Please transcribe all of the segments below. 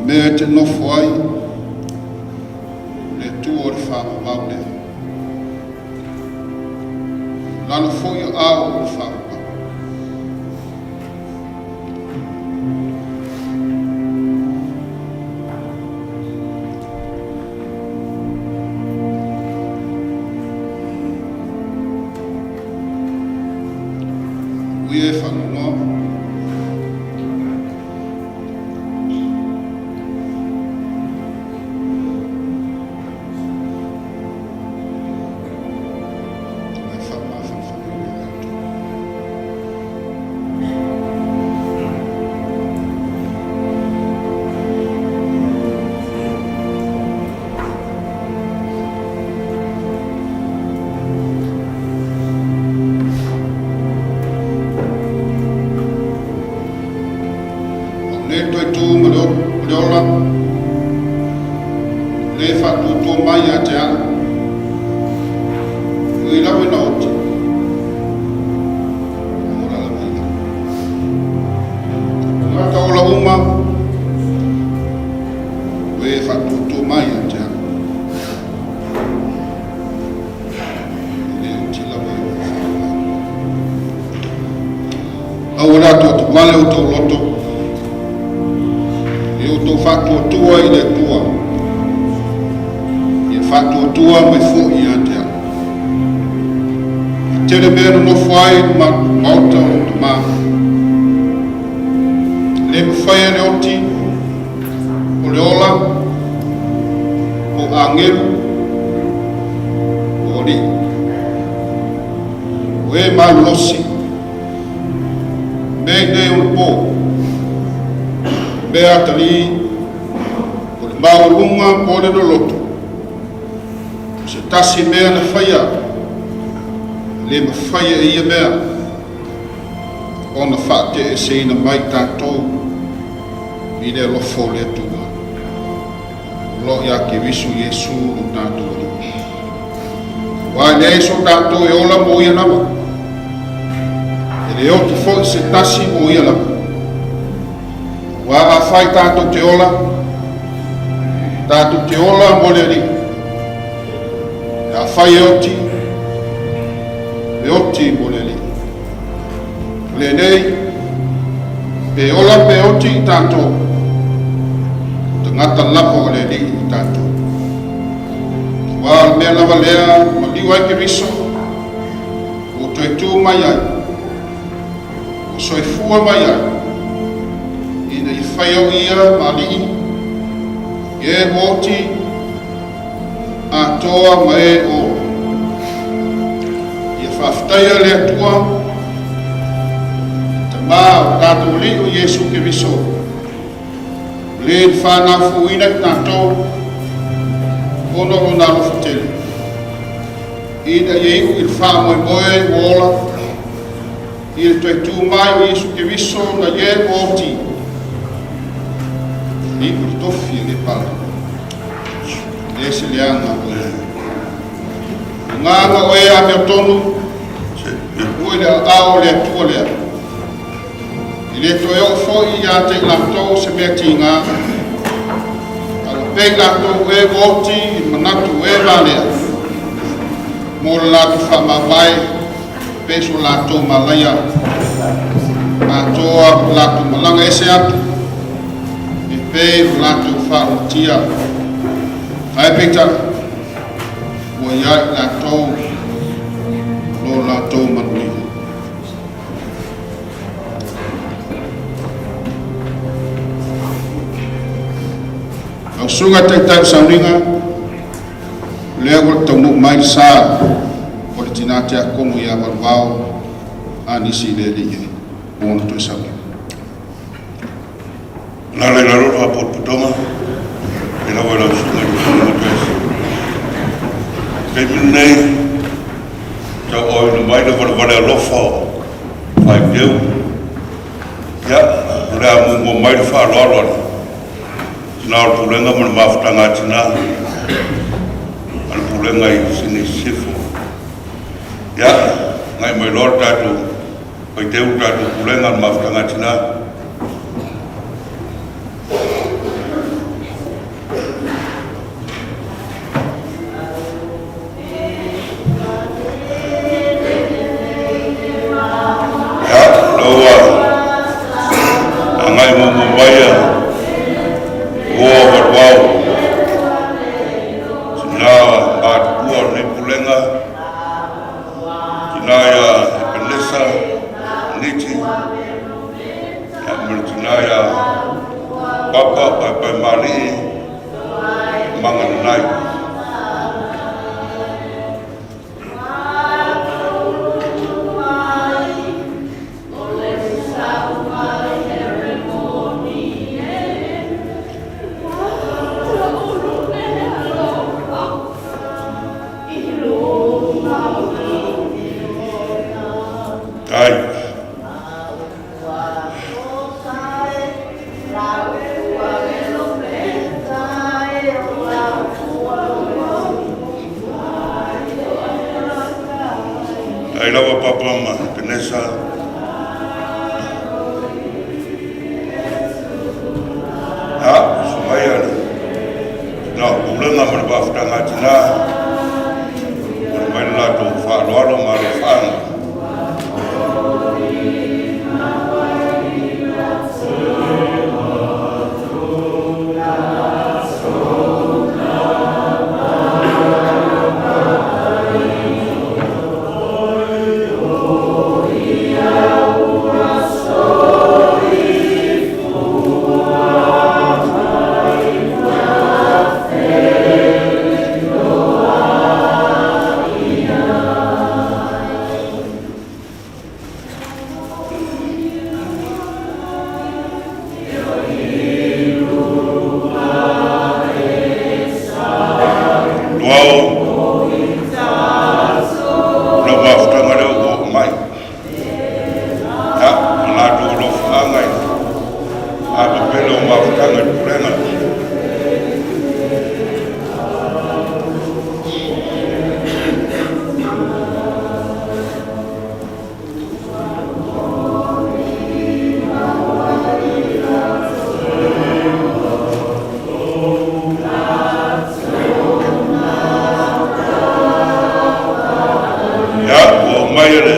Mea e te nofo ai, le Atua o le faavavau lea. Lalo foi o ao o le faavavau. Ui e whanongoa. Au nei toe tū ma le ola, le whaatuatua mai ia te au. Ui lawe na oti. Ola lava ia. Ngata ola uma, le whaatuatua mai ia te au. Le oti lava ia. Aua le atoatovale o tou loto, ia outou faatuatua i le Atua, ia faatuatua mai foi ia te au. E tele mea nonofo ai i le maota o lou Tamā. E le mafai e le oti o le ola, o agelu, o alii. O e malolosi, mea i nei o le pō, mea atalī, o le maualuga po o le loloto, o se tasi mea na faia, e le mafai e ia mea ona faateeseina mai tatou i le alofa o le Atua o lo o ia Keriso Iesu lo tatou Alii. Aua e leai so tatou e ola mo ia lava, e le oti foi se tasi mo ia lava. Aua afai tatou te ola, tatou te ola mo le Alii. E afai e oti, e oti mo le Alii. O lenei, pe ola pe oti i tatou, o tagata lava o le Alii i tatou. Aua o le mea lava lea maliu ai Keriso, ua toe tū mai ai, ua soifua mai ai, ina ia fai au ia ma alii, i e ua oti, atoa ma e o. Ia faafetaia le Atua, le Tamā o tatou Alii o Iesu Keriso, Le na whanau i tātou, ona o nā alofa tele. Ina ia iu i le whaamoemoe ua ola, i le toe tū mai o Iesu Keriso na ie o oti, i le tofi e le pala. Le se leanga o ia. O ngā o e a mea tonu, ua i le ao le atua lea. E le toe oo foi ia te i latou se mea tiga, a ua pei latou e ua oti i le manatu e valea mo le latou faamavae pei so latou malaia atoa ma latou malaga ese atu e pei o latou faalumatia. Ae peitai, ua ia i latou lo latou manuia. Lau susuga Taitai o Sauniga, o lea ua taunuu mai le sa o le tinā tiakono ia Valuvao a nisi i le alii e mo ona toe sauniga. Na le lalo la potopotoga, e lawa lau susuga i le Fofoga Fetalai. Taimi lenei, tauaaoina mai le valevale alofa o Faiteu. Ia, o le a muamua mai le faaaloalo a le Tina o le Pulega ma le Mafutaga a Tina a le Pulega i Sini Sisifo. Ia, agai mai loa le tatou Faiteu le tatou Pulega le Mafutaga a Tina. Agai muamua mai ia uo o Valuao, tina matutua o lenei Pulega, tina ia Epenesa Niti, ia ma le tina ia Papa Paepaemalii Magananai. Ai. Ai lava Papa ma Epenesa. Ia, susu mai le tina o Pulega ma le Mafutaga a Tina, momoli mai le latou faaaloalo ma alofaaga. Luao, lau mafutaga lea ua oo mai. Ia, ma latou alofaaga i apepele o mafutaga i le Pulega. Ia, ua oo mai le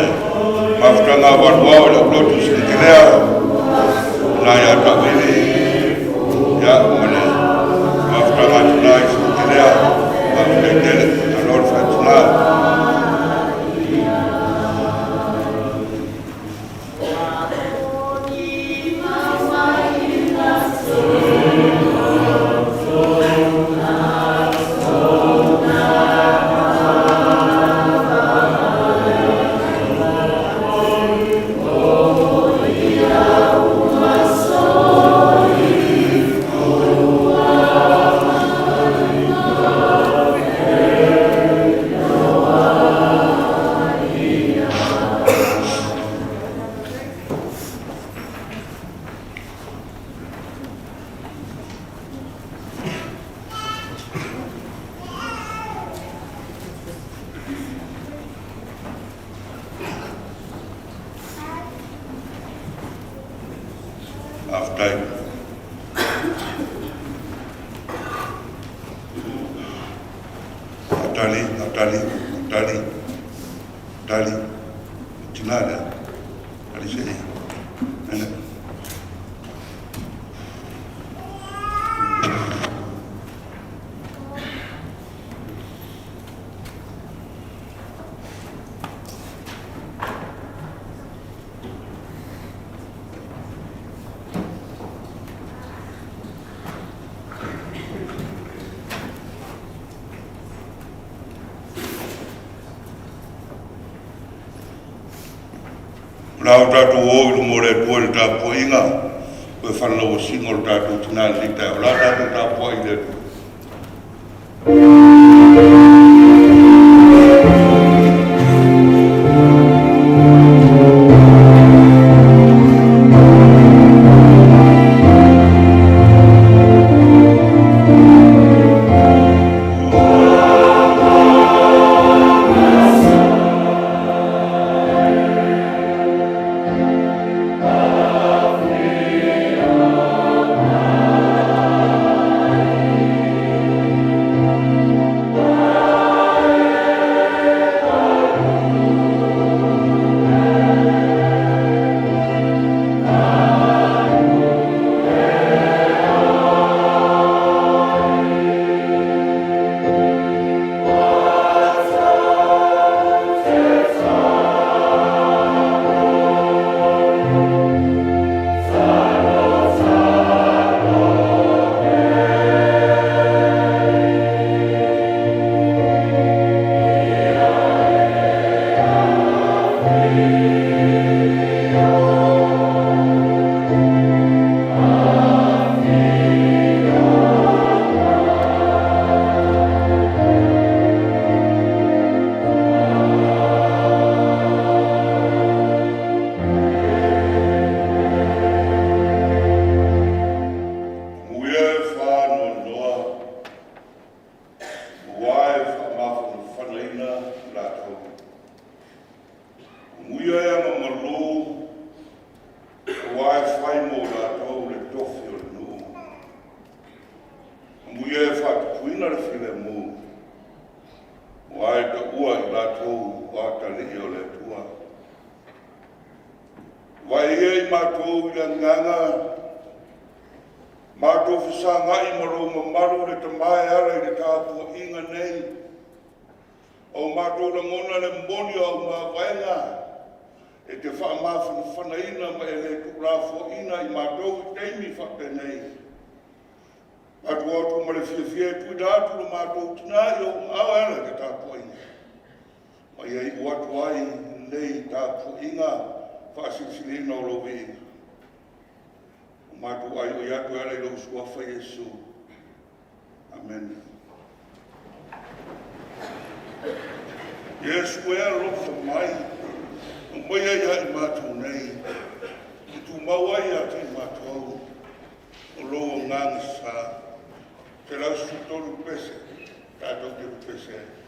mafutaga a Valuao i lau lotu Senikelea, na ia Taavili, ia, ma le mafutaga a tina i Senikelea, faafetai tele, malo le faatina. Faafetai. Atali, atali, atali, atali, tina lea, tali se i. Ene. O le a o tatou o i luma o le Atua i le tapuaiga, o e falelauasiga o le tatou tina i lenei taeao. O le a tatou tapuai i le Atua. i le agaga matou fesagai ma lou mamalu le Tama e ala i le tapuaiga nei. O matou lagona le momoli o au mavaega e te faamafanafanaina ma e le tuulafoaiina i matou i taimi faapenei. Matou o atu ma le fiafia e tuuina atu lo matou tina i ou aao e ala i le tapuaiga, ma ia iu atu ai lenei tapuaiga faasilisiliina o lou viiga. Ua matou aioi atu e ala i lou Suafa Iesu. Amene. Iesu e alofa mai, aumaia ia i matou nei, e tumau ai ia te i matou o lou agaga sa. 113 pese tatou te pepese ai.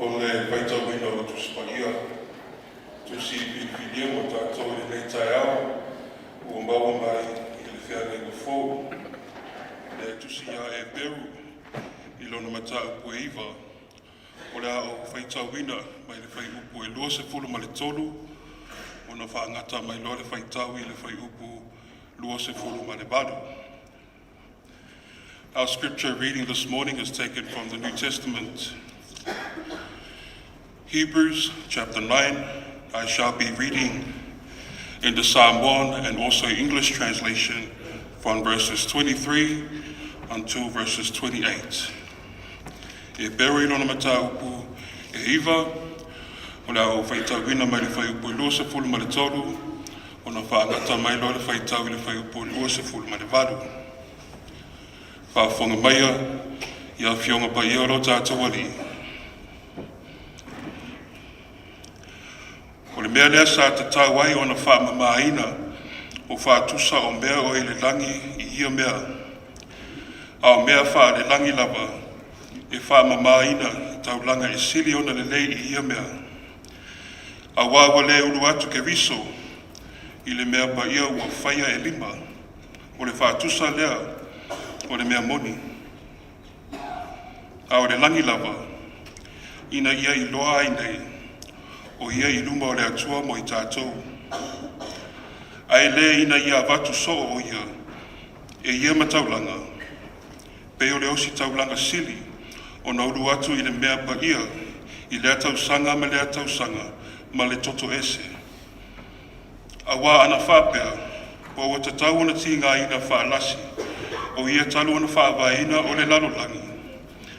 O le faitauina o le Tusi Paia, Tusi filifilia mo tatou i lenei taeao ua maua mai i le Feagaiga Fou. Le tusi ia Eperu i lona mataupu e 9, o le a ou faitauina mai le fuaiupu e 23 ona faagata mai loa le faitau i le fuaiupu 28. Our scripture reading this morning is taken from the New Testament, Hebrews chapter 9. I shall be reading in the Samoan and also English translation from verses 23 until verses 28. Eperu i lona mataupu e 9, o le a ou faitauina mai le fuaiupu e 23 ona faagata mai loa le faitau i le fuaiupu 28. Faafofoga maia ia Afioga Paia o lo tatou Alii. O le mea lea sa tatau ai ona faamamaina o faatusa o mea o i le lagi i ia mea, a o mea faalelagi lava e faamamaina i taulaga e sili ona lelei i ia mea. Auā ua le ulu atu Keriso i le mea paia ua faia e lima, o le faatusa lea o le mea moni. A o le lagi lava, ina ia iloa ai nei, o ia i luma o le Atua mo i tatou. Ae le ina ia avatu soo o ia e ia ma taulaga, pei o le ositaulaga sili ona ulu atu i le mea paia i lea tausaga ma lea tausaga ma le toto ese. Auā ana faapea, ua tatau ona tigaina faalasi o ia talu ona faavaeina o le lalolagi,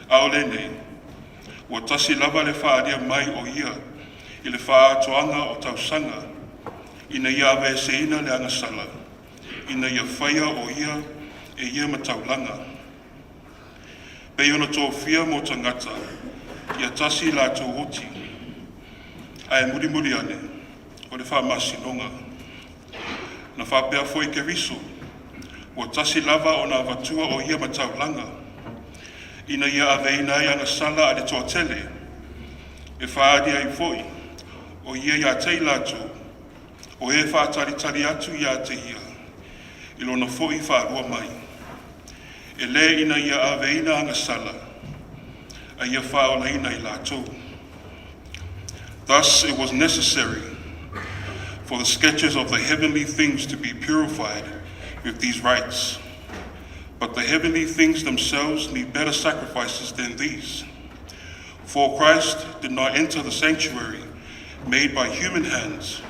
a o lenei, ua tasi lava le faaalia mai o ia i le faaatoaga o tausaga, ina ia aveeseina le agasala, ina ia faia o ia e ia ma taulaga. Pei ona tofia mo tagata, ia tasi latou oti, ae mulimuli ane o le faamasinoga. Na faapea foi Keriso, ua tasi lava ona avatua o ia ma taulaga, ina ia aveina ai agasala a le toatele, e faaali ai foi o ia ia te i latou o e faatalitali atu ia te ia i lona foi faalua mai. E le ina ia aveina agasala, a ia faaolaina i latou. Thus it was necessary for the sketches of the heavenly things to be purified with these rites. But the heavenly things themselves need better sacrifices than these. For Christ did not enter the sanctuary made by human hands,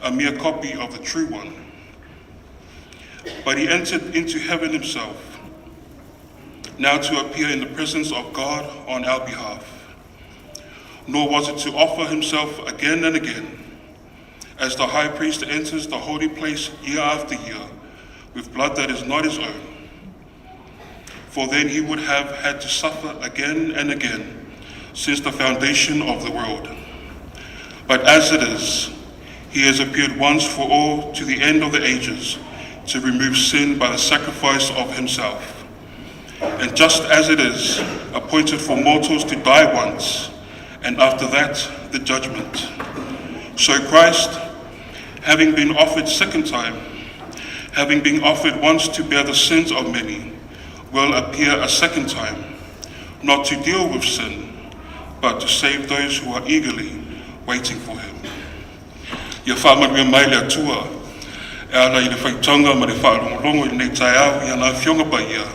a mere copy of the true one, but he entered into heaven himself, now to appear in the presence of God on our behalf. Nor was it to offer himself again and again, as the high priest enters the holy place year after year with blood that is not his own. For then he would have had to suffer again and again since the foundation of the world. But as it is, he has appeared once for all to the end of the ages to remove sin by the sacrifice of himself. And just as it is appointed for mortals to die once, and after that the judgment, so Christ, having been offered second time, having been offered once to bear the sins of many, will appear a second time, not to deal with sin, but to save those who are eagerly waiting for him. Ia faamanuia mai le Atua e ala i le faitauga ma le faalogologo i lenei taeao i ana afioga paia.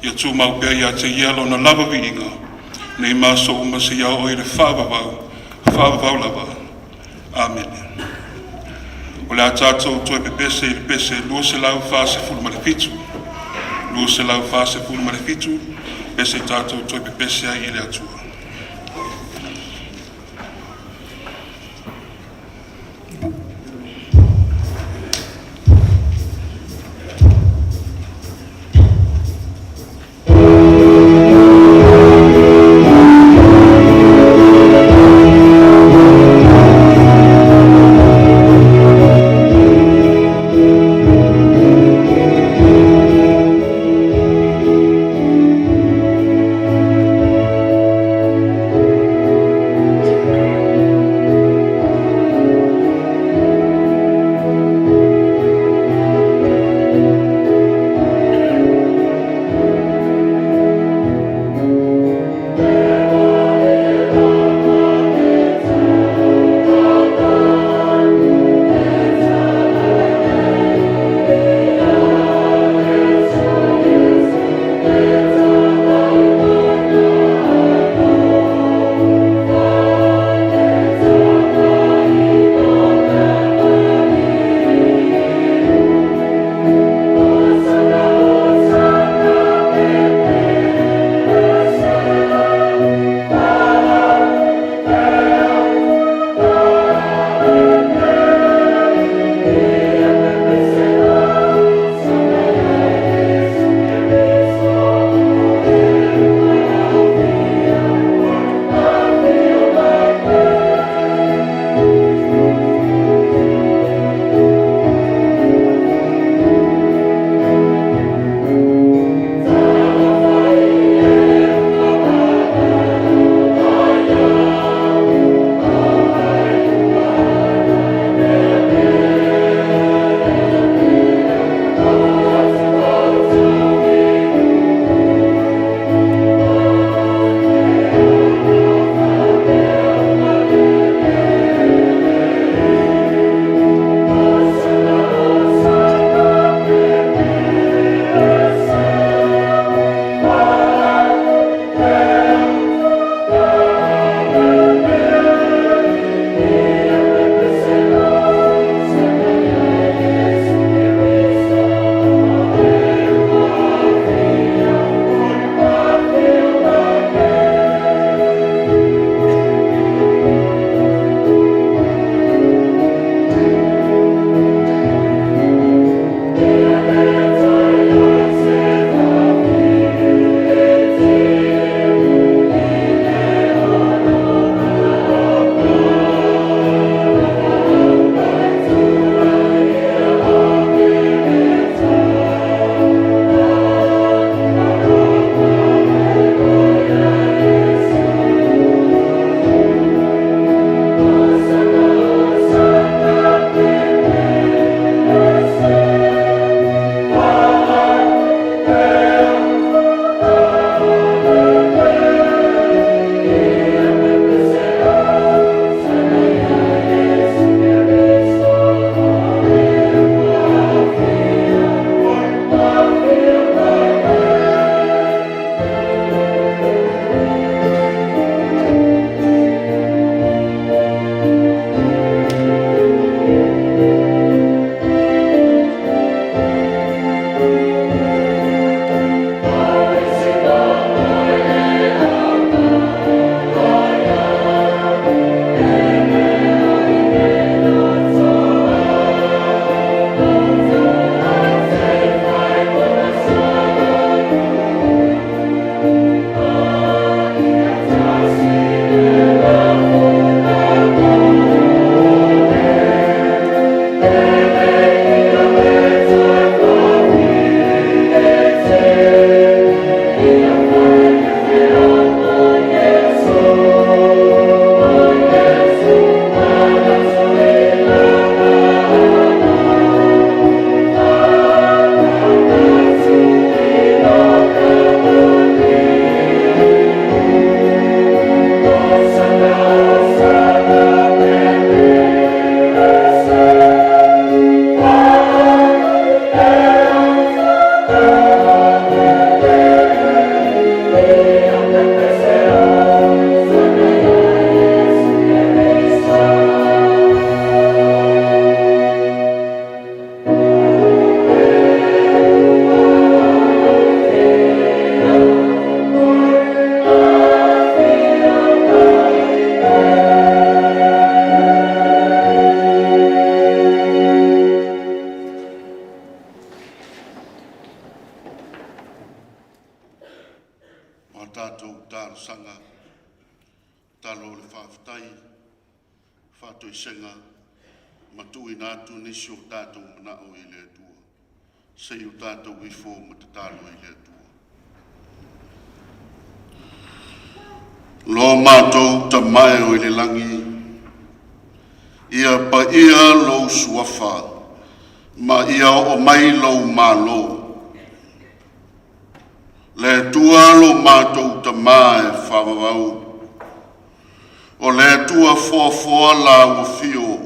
Ia tumau pea ia te ia lona lava viiga, nei ma aso uma seia oo i le faavavau, faavavau lava. Amene. O le a tatou toe pepese i le pese 247, 247, pese tatou toe pepese ai i le Atua. talosaga, tatalo o le faafetai, faatoesega ma tuuina atu nisi o tatou manao i le Atua. Se i o tatou ifo ma tatalo i le Atua. Lo matou Tama e oi le lagi, ia paia lou suafa, ma ia oo mai lou malo. Le Atua lo matou Tama e faavavau, o le Atua foafoa lau afio,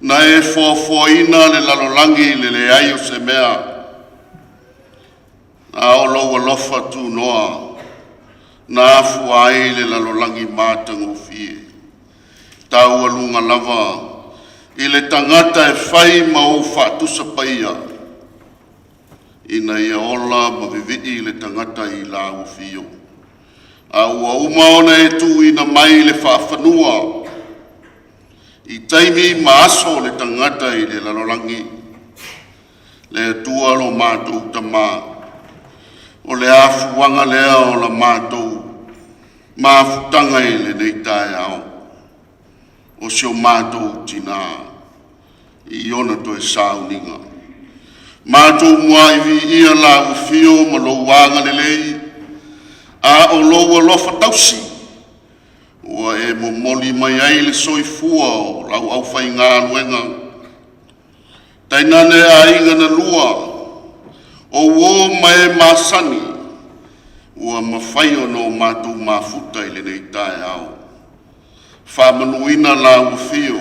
na e foafoaina le lalolagi i le leai o se mea, a o lou alofa tunoa na afua ai le lalolagi matagofie, taualuga lava i le tagata e fai ma ou faatusa paia, ina ia ola ma vivii le tagata i lau afio. A ua uma ona e tuuina mai le faafanua i taimi ma aso o le tagata i le lalolagi, le Atua lo matou Tama, o le afuaga lea o la matou mafutaga i lenei taeao, o si o matou tinā i ona toe sauniga. Matou muai viia lau afio ma lou agalelei, a o lou alofa tausi ua e momoli mai ai le soifua o lau aufaigaluega, tainane aiga na lua, o uo ma e masani, ua mafai ona o matou mafuta i lenei taeao. Faamanuina lau afio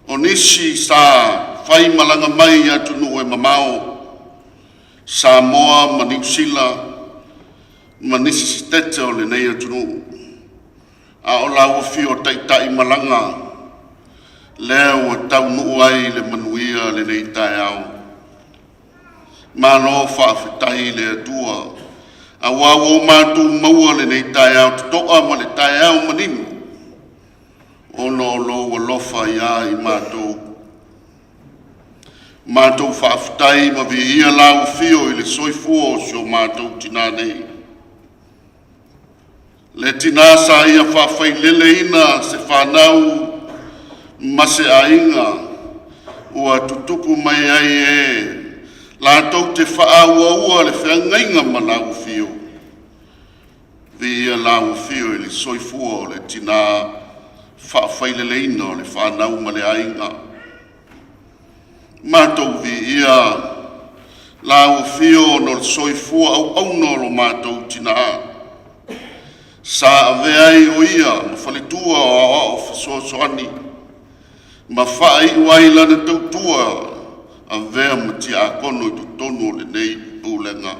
o nisi sa faimalaga mai i atunuu e mamao, Samoa ma Niu Sila ma nisi sitete o lenei atunuu, a o lau afio o taitai malaga lea ua taunuu ai i le manuia lenei taeao. Malo faafetai i le Atua, aua ua o matou maua lenei taeao totoa ma le taeao manino, ona o lou alofa ia i matou. Matou faafetai ma viia lau afio i le soifua o si o matou tinā nei. Le tinā sa ia faafaileleina se fanau ma se aiga ua tutupu mai ai e latou te faaauaua le feagaiga ma lau afio. Viia lau afio i le soifua o le tinā faafaileleina o le fanau ma le aiga. Matou viia lau afio ona o le soifua auauna o lo matou tinā, sa avea ai o ia ma faletua o aoao fesoasoani ma faaiu ai lana tautua avea ma tiakono i totonu o lenei pulega.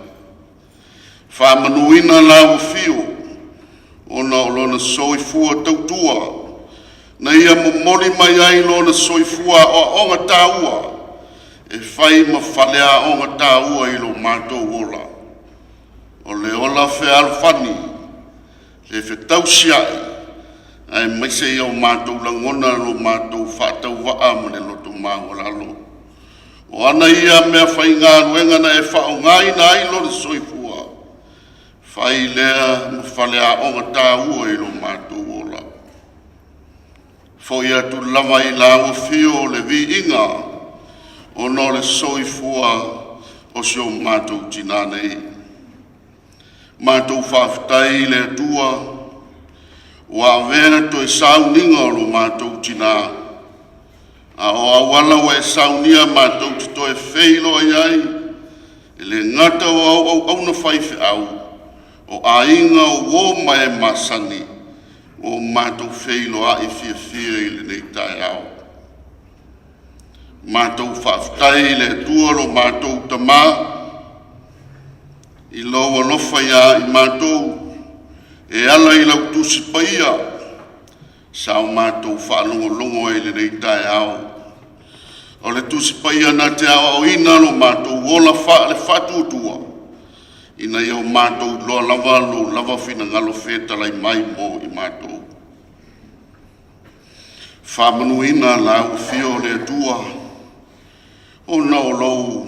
Faamanuina lau afio ona o lona soifua tautua na ia momoli mai ai lona soifua aoaoga taua e fai ma faleaoga taua i lo matou ola. O le ola fealofani, le fetausiai, aemaise ia o matou lagona lo matou faatauvaa ma le loto maualalo. O ana ia meafaigaluega na e faaaogaina ai lona soifua, fai lea ma faleaoga taua i lo matou ola. Foi atu lava i lau afio le viiga ona o le soifua o si o matou tinā nei. Matou faafetai i le Atua ua avea toe sauniga o lo matou tinā, a o auala ua e saunia matou te toe feiloai ai, e le gata o au auauna faifeau, o aiga o uo ma e masani, ua o matou feiloai fiafia i lenei taeao. Matou faafetai i le Atua lo matou Tama, i lou alofa ia i matou, e ala i lau Tusi Paia, sa o matou faalogologo ai i lenei taeao. O le Tusi Paia na te aoaoina lo matou ola faale-faatuatua, ina ia o matou iloa lava lou lava finagalo fetalai mai mo i matou. Faamanuina lau afio o le Atua, ona o lou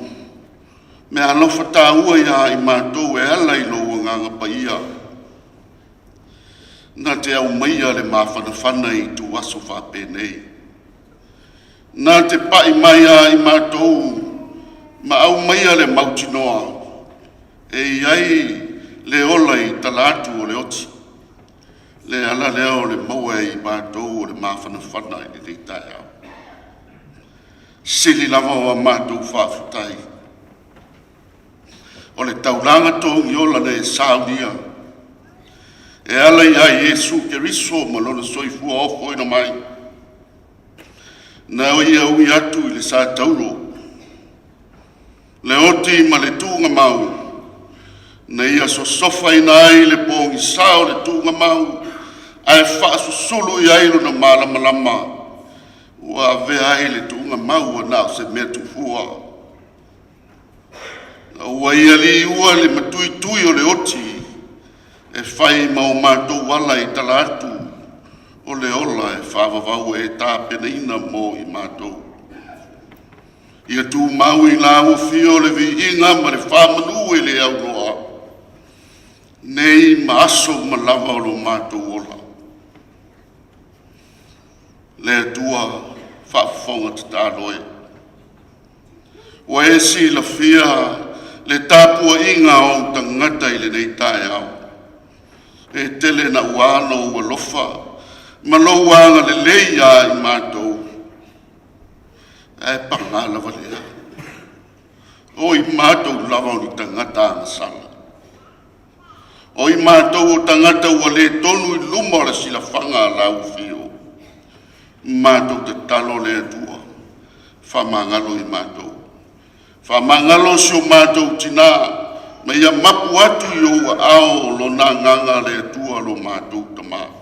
meaalofa taua ia i matou e ala i lou Agaga Paia. Na te aumaia le mafanafana i ituaso faapenei. Na te pai mai a i matou ma aumaia le mautinoa e i ai le ola i tala atu o le oti. Le ala lea o le maua e i matou o le mafanafana i lenei taeao. Sili lava o a matou faafetai. O le taulaga togiola na e saunia e ala ia Iesu Keriso ma lona soifua ofoina mai. Na ia ui atu i le sa tauro, le oti ma le tuugamau, na ia sosofaina ai le pogisa o le tuugamau, ae faasusulu i ai lona malamalama, ua avea ai le tuugamau ua na o se mea tuufua. Ua ia liua le matuitui o le oti e fai ma o matou ala i tala atu o le ola e faavavau e tapenaina mo i matou. Ia tumau i lau afio le viiga ma le faamanu e le aunoa, nei ma aso uma lava o lo matou ola. Le Atua faafofoga tatalo e. Ua e silafia le tapuaiga a ou tagata i lenei taeao. E tele naua lou alofa ma lou agalelei ia i matou, ae paga lava lea, o i matou lava o ni tagata agasala. O i matou o tagata ua le tonu i luma o le silafaga a lau afio. Matou tatalo le Atua, faamagalo i matou. Faamagalo si o matou tinā, ma ia mapu atu i ou aao o lona agaga le Atua lo matou Tamā.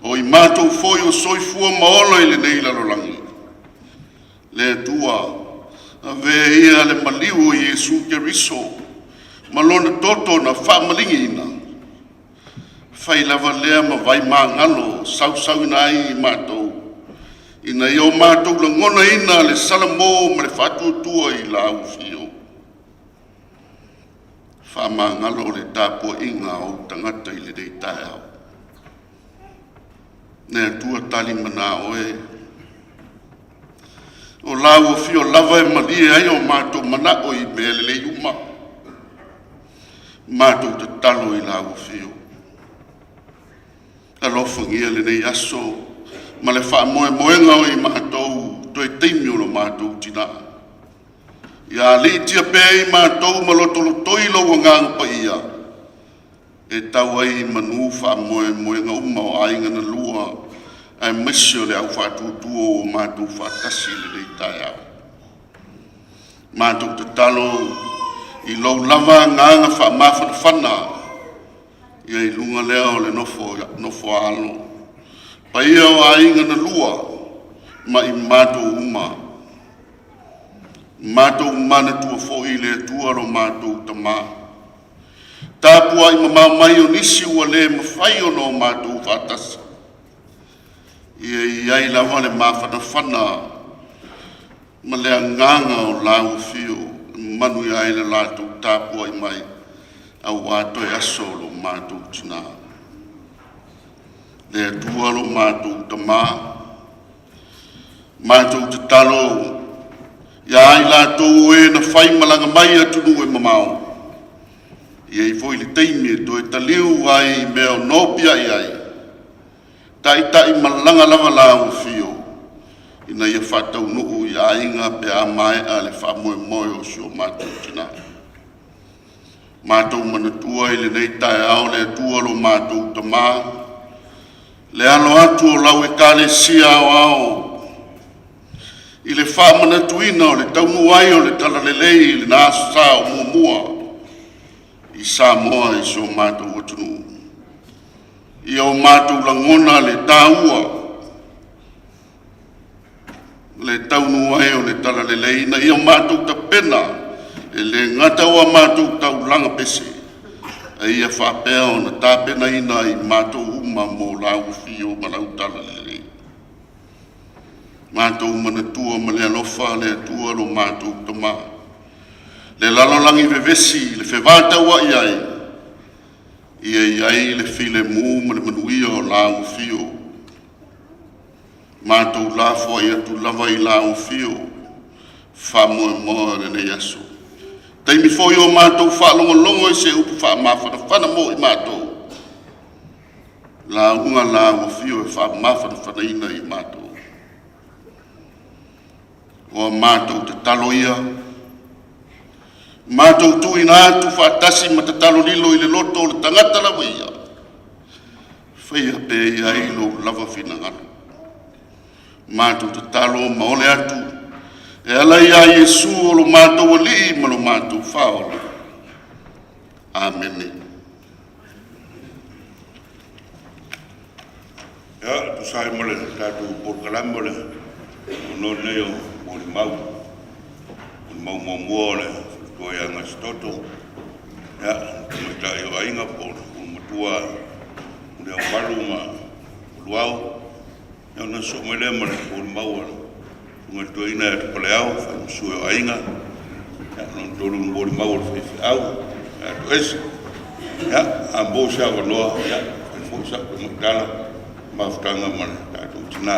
O i matou foi o soifua ma ola i lenei lalolagi, Le Atua, avea ia le maliu o Iesu Keriso ma lona toto na faamaligiina, fai lava lea ma vaimagalo sausauina ai i matou, ina ia o matou lagonaina le salamo ma le faatuatua i lau afio. Faamagalo le tapuaiga a ou tagata i lenei taeao. Le Atua tali mana oe. O lau afio lava e malie ai o matou manao i mea lelei uma. Matou tatalo i lau afio. Alofagia lenei aso ma le faamoemoega o i matou toe taimi o lo matou tinā. Ia aliitia pea i matou ma lotolotoi lou agaga paia e tau ai i manu faamoemoega uma o aiga na lua, aemaise o le au faatuatua ua matou faatasi i lenei taeao. Matou tatalo i lou lava agaga faamafanafana ia i luga lea o le nofo, nofo a alo, paia o aiga na lua ma i matou uma. Matou manatua foi i le Atua lo matou Tamā. Tapuai mamao mai o nisi ua le mafai ona o matou faatasi. Ia i ai lava le mafanafana ma le agaga o lau afio e manuia ai le latou tapuai mai aua toe aso o lo matou tinā. Le Atua lo matou Tamā, matou tatalo ia i latou o e na fai malaga mai atunuu e mamao, e i ai foi le taimi e toe taliu ai i mea o nopiai ai, taitai malaga lava lau afio, ina ia faataunuu i aiga pe a maea le faamoemoe o si o matou tinā. Matou manatua i lenei taeao le Atua lo matou Tamā, le alo atu o lau Ekalesia aoao i le faamanatuina o le taunuu ai o le Talalelei i lena Aso Sa o muamua i Samoa i si o matou atunuu. Ia o matou lagona le taua le taunuu ai o le Talalelei ina ia matou tapena e le gata o a matou taulaga pese, a ia faapea ona tapenaina i matou uma mo lau afio ma lau Talalelei. Matou manatua ma le alofa le Atua lo matou Tamā, le lalolagi vevesi i le fevataua'i ai. Ia i ai le filemu ma le manuia o lau afio. Matou lafoai atu lava i lau afio, faamoemoe lenei aso. Taimi foi o matou faalogologo i se upu faamafanafana mo i matou, lauga lau afio e faamafanafanaina i matou. O a matou tatalo ia, matou tuuina atu faatasi ma tatalo lilo i le loto o le tagata lava ia, faia pea i ai lou lava finagalo. Matou tatalo ma ole atu e ala ia Iesu o lo matou Alii ma lo matou Faaola. Amene. Ia, e tusa ai ma le tatou polokalame o le avanoa lenei o molimau. Molimau muamua o le faletua ia Gasitoto, ia, le tamaitai o aiga po o le pule matua Muliaumalu ma Uluao. Ia ona sosoo mai lea ma le molimau a le susuga i le toeaina ia Tapaleau, le faamaisue o aiga. Ia, lona tolu o le molimau a le faifeau ia Toese. Ia, a maua se avanoa, ia, fai foi sau tala mafutaga ma le tatou tina.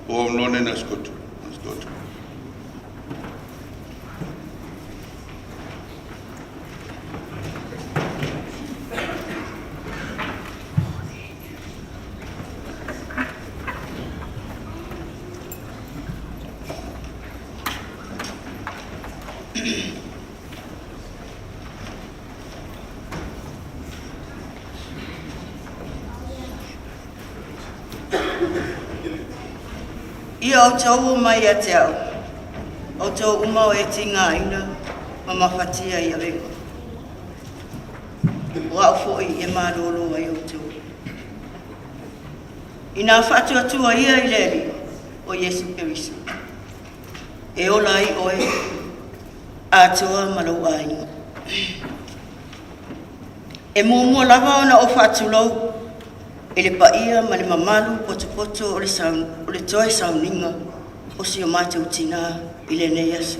O avanoa nei Gasitoto. Gasitoto. Ia outou omai ia te au, outou uma o e tigaina ma mafatia i avega. O au foi e malōlō ai outou. Inā faatuatua ia i le Alii, o Iesu Keriso, e ola ai oe atoa ma lou aiga. E muamua lava ona ou faatulou i le paia ma le mamalu potopoto o le, o le toe sauniga o si o matou tinā i lenei aso.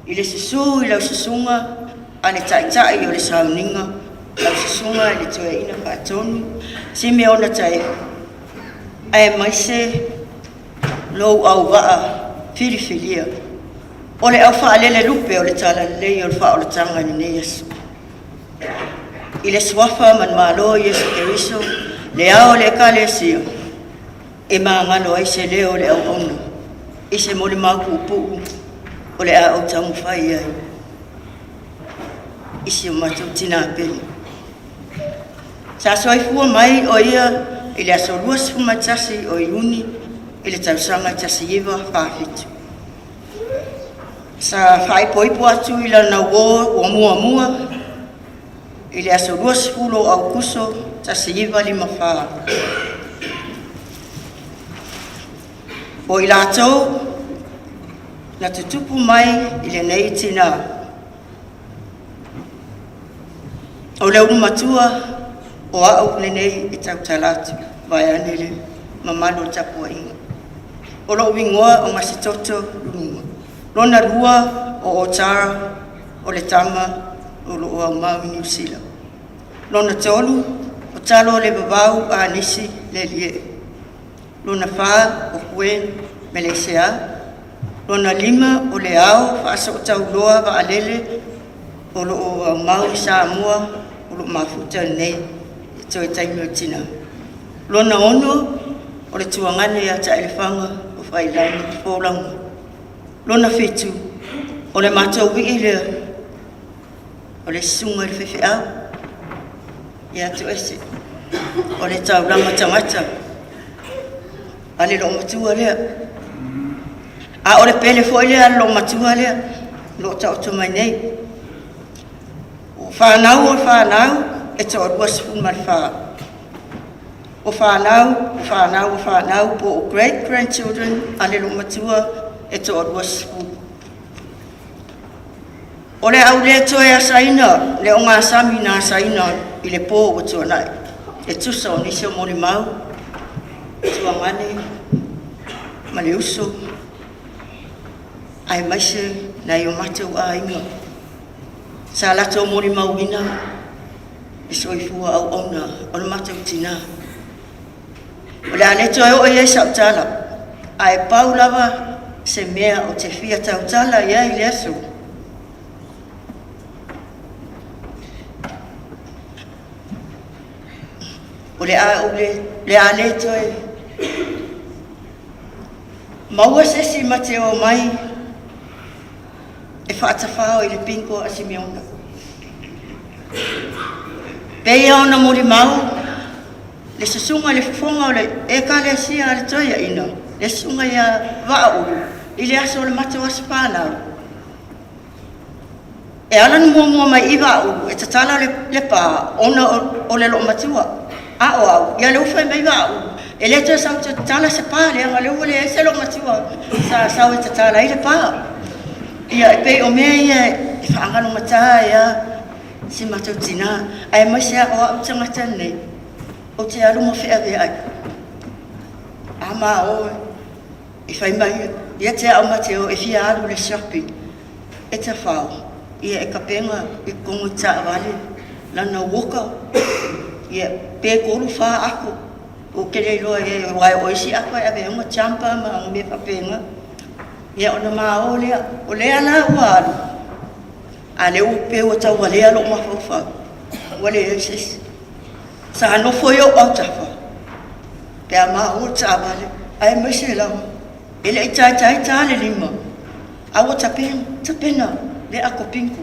I le susu i lau susuga a le Taitai o le sauniga, lau susuga i le Toeaina Faatonu Simeona Taefu, aemaise lou auvaa filifilia o le au faalelelupe o le Talalelei o le Faaolataga i lenei aso. I le suafa manumalo o Iesu Keriso, le ao o le Ekalesia, e magalo ai se leo o le auauna i se molimau puupuu o le a ou taumafai ai i si o matou tinā pele. Sa soifua mai o ia i le aso 21 o Iuni i le tausaga 1947. Sa faaipoipo atu i lana uō ua muamua i le aso 20 o Aukuso 1954. O i latou na tutupu mai i lenei tinā, o le ulumatua o au lenei e tautala atu, vaeane le mamalu o le tapuaiga. O lou igoa o Gasitoto Luga. Lona lua o Otara o le tama o lo o aumau i Niu Sila. Lona tolu, o Talo o le Vavau a Nisi Lelie. Lona fa, o Gwen Meleisea. Lona lima, o le Ao Faasootauloa Vaalele o lo o aumau i Samoa, o lo o mafuta nei i toe taimi o tina. Lona ono, o le tuagane ia Taelefaga o Faiilagi Folauga. Lona fitu, o le matou wii lea, o le susuga i le faifeau ia Toese, o le taulaga tagata a le loomatua lea. A o le pele foi lea a le loomatua lea, o lo o taoto mai nei. O fanau o fanau e toalua 14. O fanau, o fanau, o fanau, po o great grandchildren a le loomatua e toalua 10. O le a ou le toe asaina le ogasami na asaina i le pō ua tuanai, e tusa o nisi o molimau, tuagane ma le uso, aemaise nai o matou aiga sa latou molimauina. Le soifua auauna o le matou tina. O le a le toe oo i ai sau tala, ae pau lava se mea ou te fia tautala i ai i le aso, o le a ou le, le a le toe maua se isi ma te omai e faatafao i le bingo a Simeona. Pei ona molimau le susuga i le fofoga o le Ekalesia a le Toeaina, le susuga ia Vaaulu, i le aso o le matou aso fanau, e ala ona muamua mai i Vaaulu e tatala le pa ona o le loomatua. A o au, ia lea ua fai mai Vaaulu, e le toe sau e tatala se pa, leaga o lea ua leai se loomatua sa sau e tatala ai le pa. Ia, e pei o mea ia e faagalogata ai lava si matou tina, aemaise lava o au le tagata lenei, ou te alu ma feaveai. A ma o e fai mai ia te au ma te o e fia alu i le shopping, e tafao, ia e tapena i totonu i taavale lana walker, ia pe 3, 4 ato, ou te le iloa i ai, aua o isi ato e ave ai ona jumper ma mea faapena. Ia ona ma o lea, o lea la ua alu, a o lea ua pei ua tauvalea lou mafaufau, ua leai se isi. Sa nofo i ou autafa pe a ma o le taavale, aemaise lava e le i taitai ta le lima, a ua tapena le ato bingo.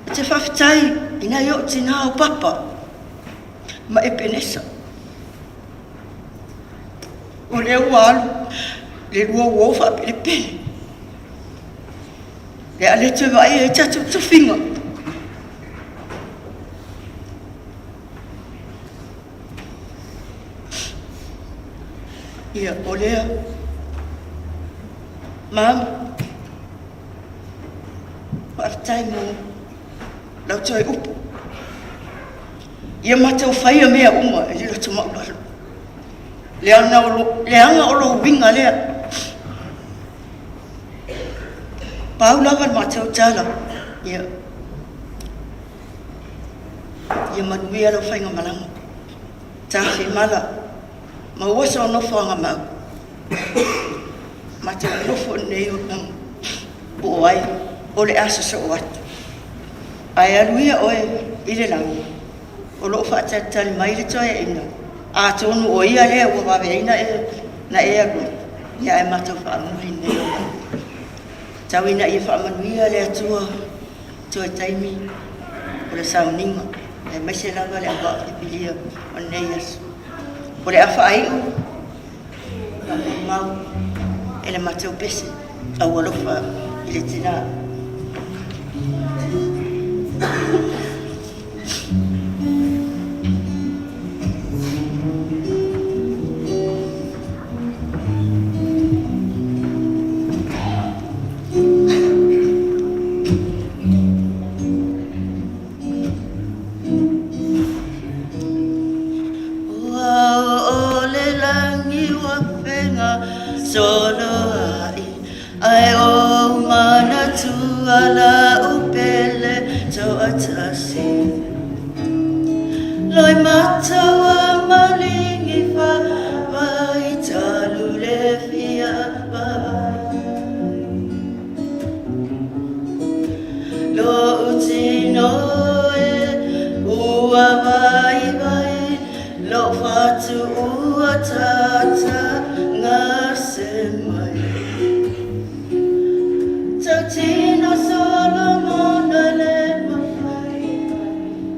Ou te faafetai i nai ou tina o Papa ma Epenesa. O lea ua alu le lua uo faapelepele. Le a le toe vaaia ai tatou tofiga. Ia, o lea, Mama, faafetai mo lau toe upu. Ia matou faia mea uma i le loto maualalo. Leaga o lou uiga lea. Pau lava le matou tala, ia, ia manuia lau faigamalaga. Tafimala, maua sou nofoaga mau. Matou nonofo i lenei olaga, po o ai o le a sosoo atu. Ae alu ia oe i le lagi, o lo o faatalitali mai le toeaina, atonu o ia lea ua vave ai na e alu ai, ia ae matou faamuli i lenei olaga. Tau ina ia faamanuia le Atua toe taimi o le sauniga, aemaise lava le auvaa filifilia o lenei aso. O le a faaiu faamaumau e le matou pese aualofa i le tina. Ua oo le lagi ua fegasoloai, Ae ou manatua lau pele toatasi. Loimata ua maligi faavai talu le fia vaai. Lou tino e ua vaivai, lou fatu ua tata gase mai. Tautino Solomona le mafai,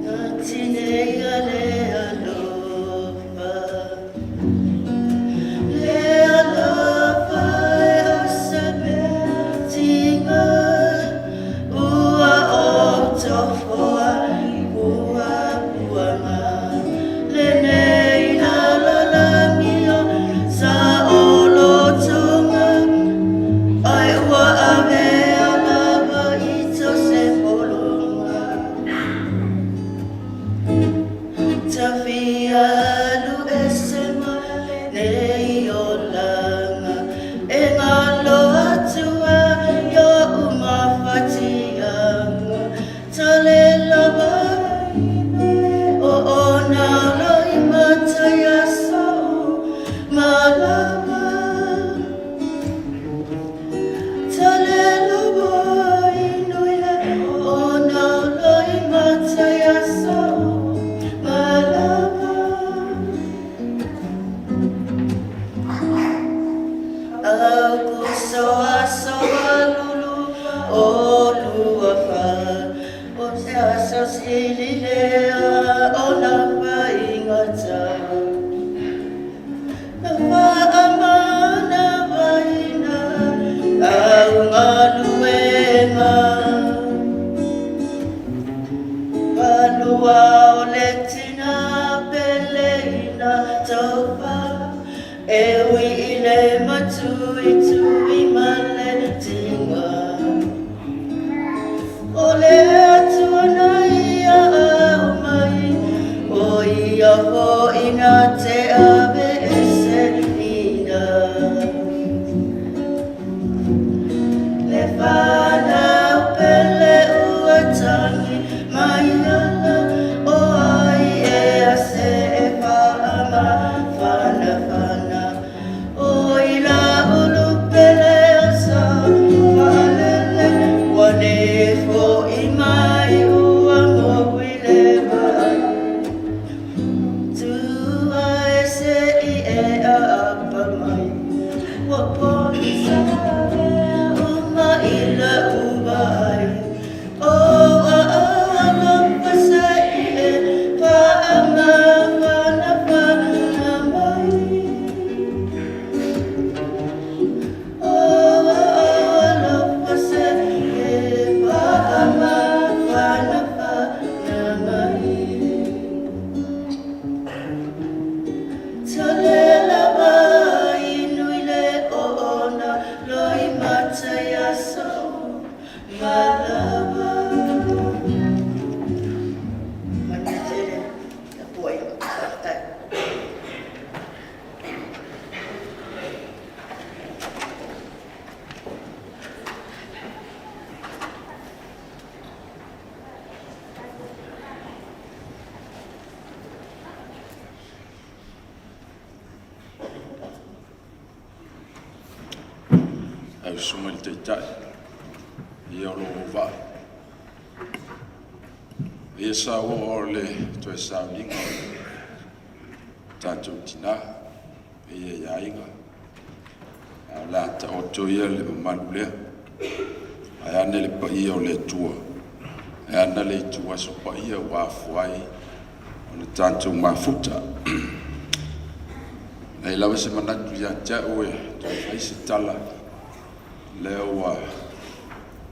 na tineia le alofa. Le alofa e o se mea tiga, ua ou tofoa puapuaga. Lenei lalolagi o saolotoga, ai ua avea lava i to se pologa. Tawhia alu ese mai nei olaga, e ngalo atu ai oʻu mafatiaga. Talele. Ua o le tina pele ina tofa e ui i le matuitui ma le tiga. O le Atua na ia aumai, o ia foi na te aveeseina. Le fanau pele ua tagi mai ala, o ai ea se e faamafanafana. O i la ulu pele o sa faalele, ua le foi mai ua mou i le vai. Tua e se i e aapa mai, ua pogisa mea uma i lau vaai. O alofa se i e faamafanafana mai. O alofa se i e faamafanafana mai. Tale lava inui le oona loi mata ia so malava. Manuia tele tapuaiga. Faafetai. Lau Susuga i le Taitai, ia o lou auvaa. Ia sa ua o le toe sauniga o le tatou tina, ia i aiga. A o le a taoto ia le mamalu lea. Ae ane le paia o le Atua. E ana le ituaso paia ua afua ai ona tatou mafuta. Leai lava se manatu ia te au e toe fai se tala, lea ua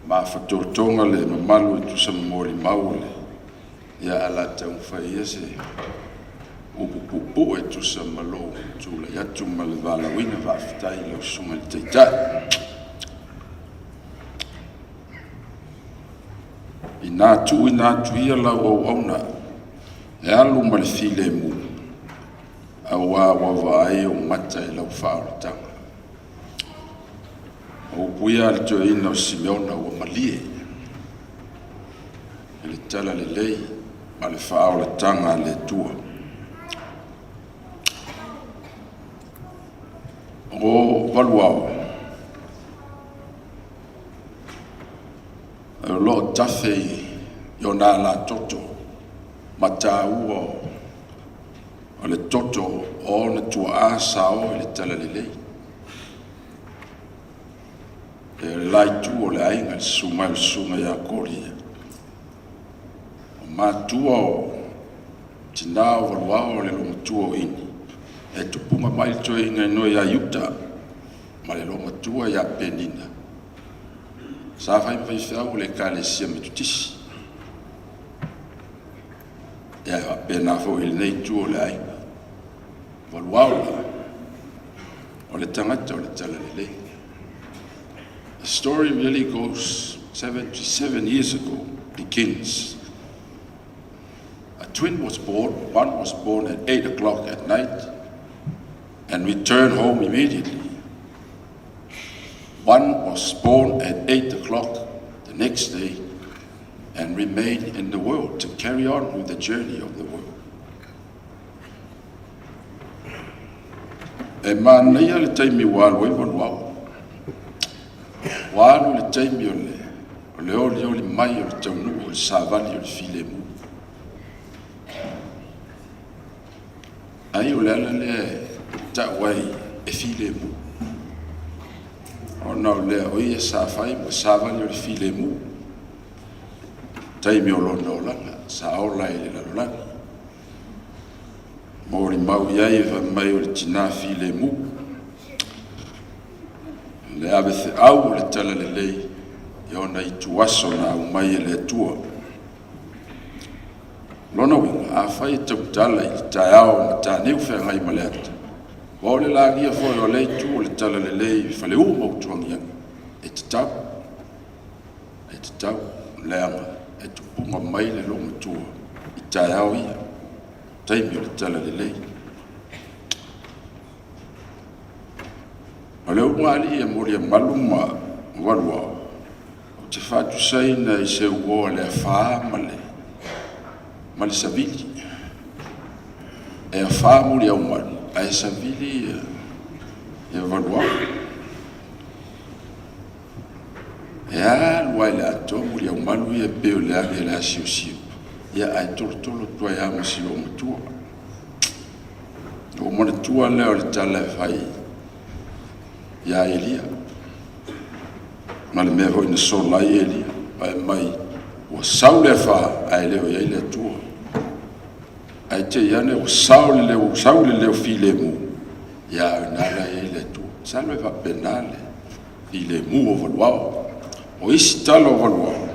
mafatotoga le mamalu e tusa ma molimau o le ia ae la taumafai ia se upu puupuu e tusa ma lou tulai atu ma le valaauina. Faafetai i lau Susuga i le Taitai. Inā tuuina atu ia lau auauna e alu ma le filemu, auā ua vaai ou mata i lau faaolataga. O upu ia a le toeaina o Simeona ua malie i le talalelei ma le faaolataga a le Atua. O Valuao, o lo o tafe i ona alatoto ma taua o le toto o ona tuaa sa o i le talalelei. E o le la itu o le aiga, le susu mai o le susuga ia Koria. O matua o tina o Valuao o le loomatua o Ini, e tupuga mai le toeaina igoa ia Iuta ma le loomatua ia Penina. Sa fai ma faifeau o le Ekalesia Metotisi. Ia e faapena foi i lenei itu o le aiga. Valuao la, o le tagata o le talalelei. The story really goes 77 years ago, begins. A twin was born. One was born at 8 o'clock at night and returned home immediately. One was born at 8 o'clock the next day and remained in the world to carry on with the journey of the world. E manaia le taimi ua alu ai Valuao. Ua alu le taimi o le, o le olioli mai o le taunuu o le savali o le filemu. Ai o le ala lea e tau ai e filemu. Ona o lea o ia sa fai ma savali o le filemu. Taimi o lona olaga, sa ola i le lalolagi. Molimau i ai e fai mai o le tina filemu. Le ave feau o le talalelei i ona ituaso na aumai e le Atua. Lona uiga, afai e tautala i le taeao o Mataniu Feagaimaleata, aua o le lagia foi o lea itu o le Talalelei i Faleu ma Utuagiagi, e tatau, e tatau, leaga e tupuga mai le loomatua i taeao ia, taimi o le Talalelei. O le ulugalii e Moliamalu ma Valuao, ou te faatusaina i se uo a le afa ma le savili. E afa Muliaumalu, ae savili ia Valuao. E alu lava i le atoa Muliaumalu ia pei o le agi a le asiosio, ia ae tolotolo atu ai lava ma si loomatua. Ona ou manatua lea o le tala e fai ia Elia, ma le mea foi na sola ai Elia, fai mai ua sau le afa ae le o i ai le Atua. Ae te i ane ua sau le leo filemu, ia a o i ina la e i ai le Atua. Masalo e faapena le filemu o Valuao. O isi tala o Valuao,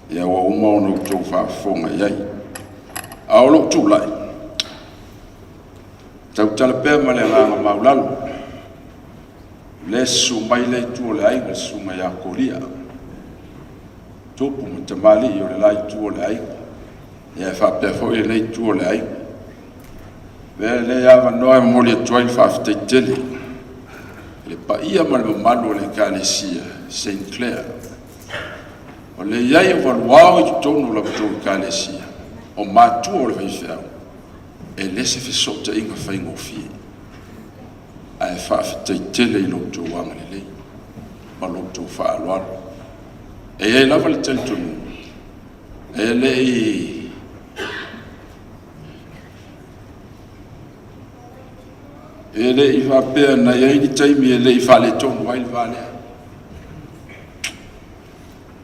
ia ua uma ona outou faafofoga i ai. A o lou tulai, tautala pea ma le agaga maualalo, o lea e susu mai le itu o le aiga, le susuga ia Kolia, tupu ma tamalii o le la itu o le aiga, ia e faapea foi lenei itu o le aiga. Avea lenei avanoa e momoli atu ai le faafetai tele i le paia ma le mamalu o le Ekalesia St. Clair. O le i ai o Valuao i totonu o la outou Ekalesia, o matua o le faifeau, e le se fesootaiga faigofie, ae faafetai tele i lo outou agalelei ma lo outou faaaloalo. E i ai lava le talitonuga, e le i faapea na i ai ni taimi e le i faaletonu ai le va lea.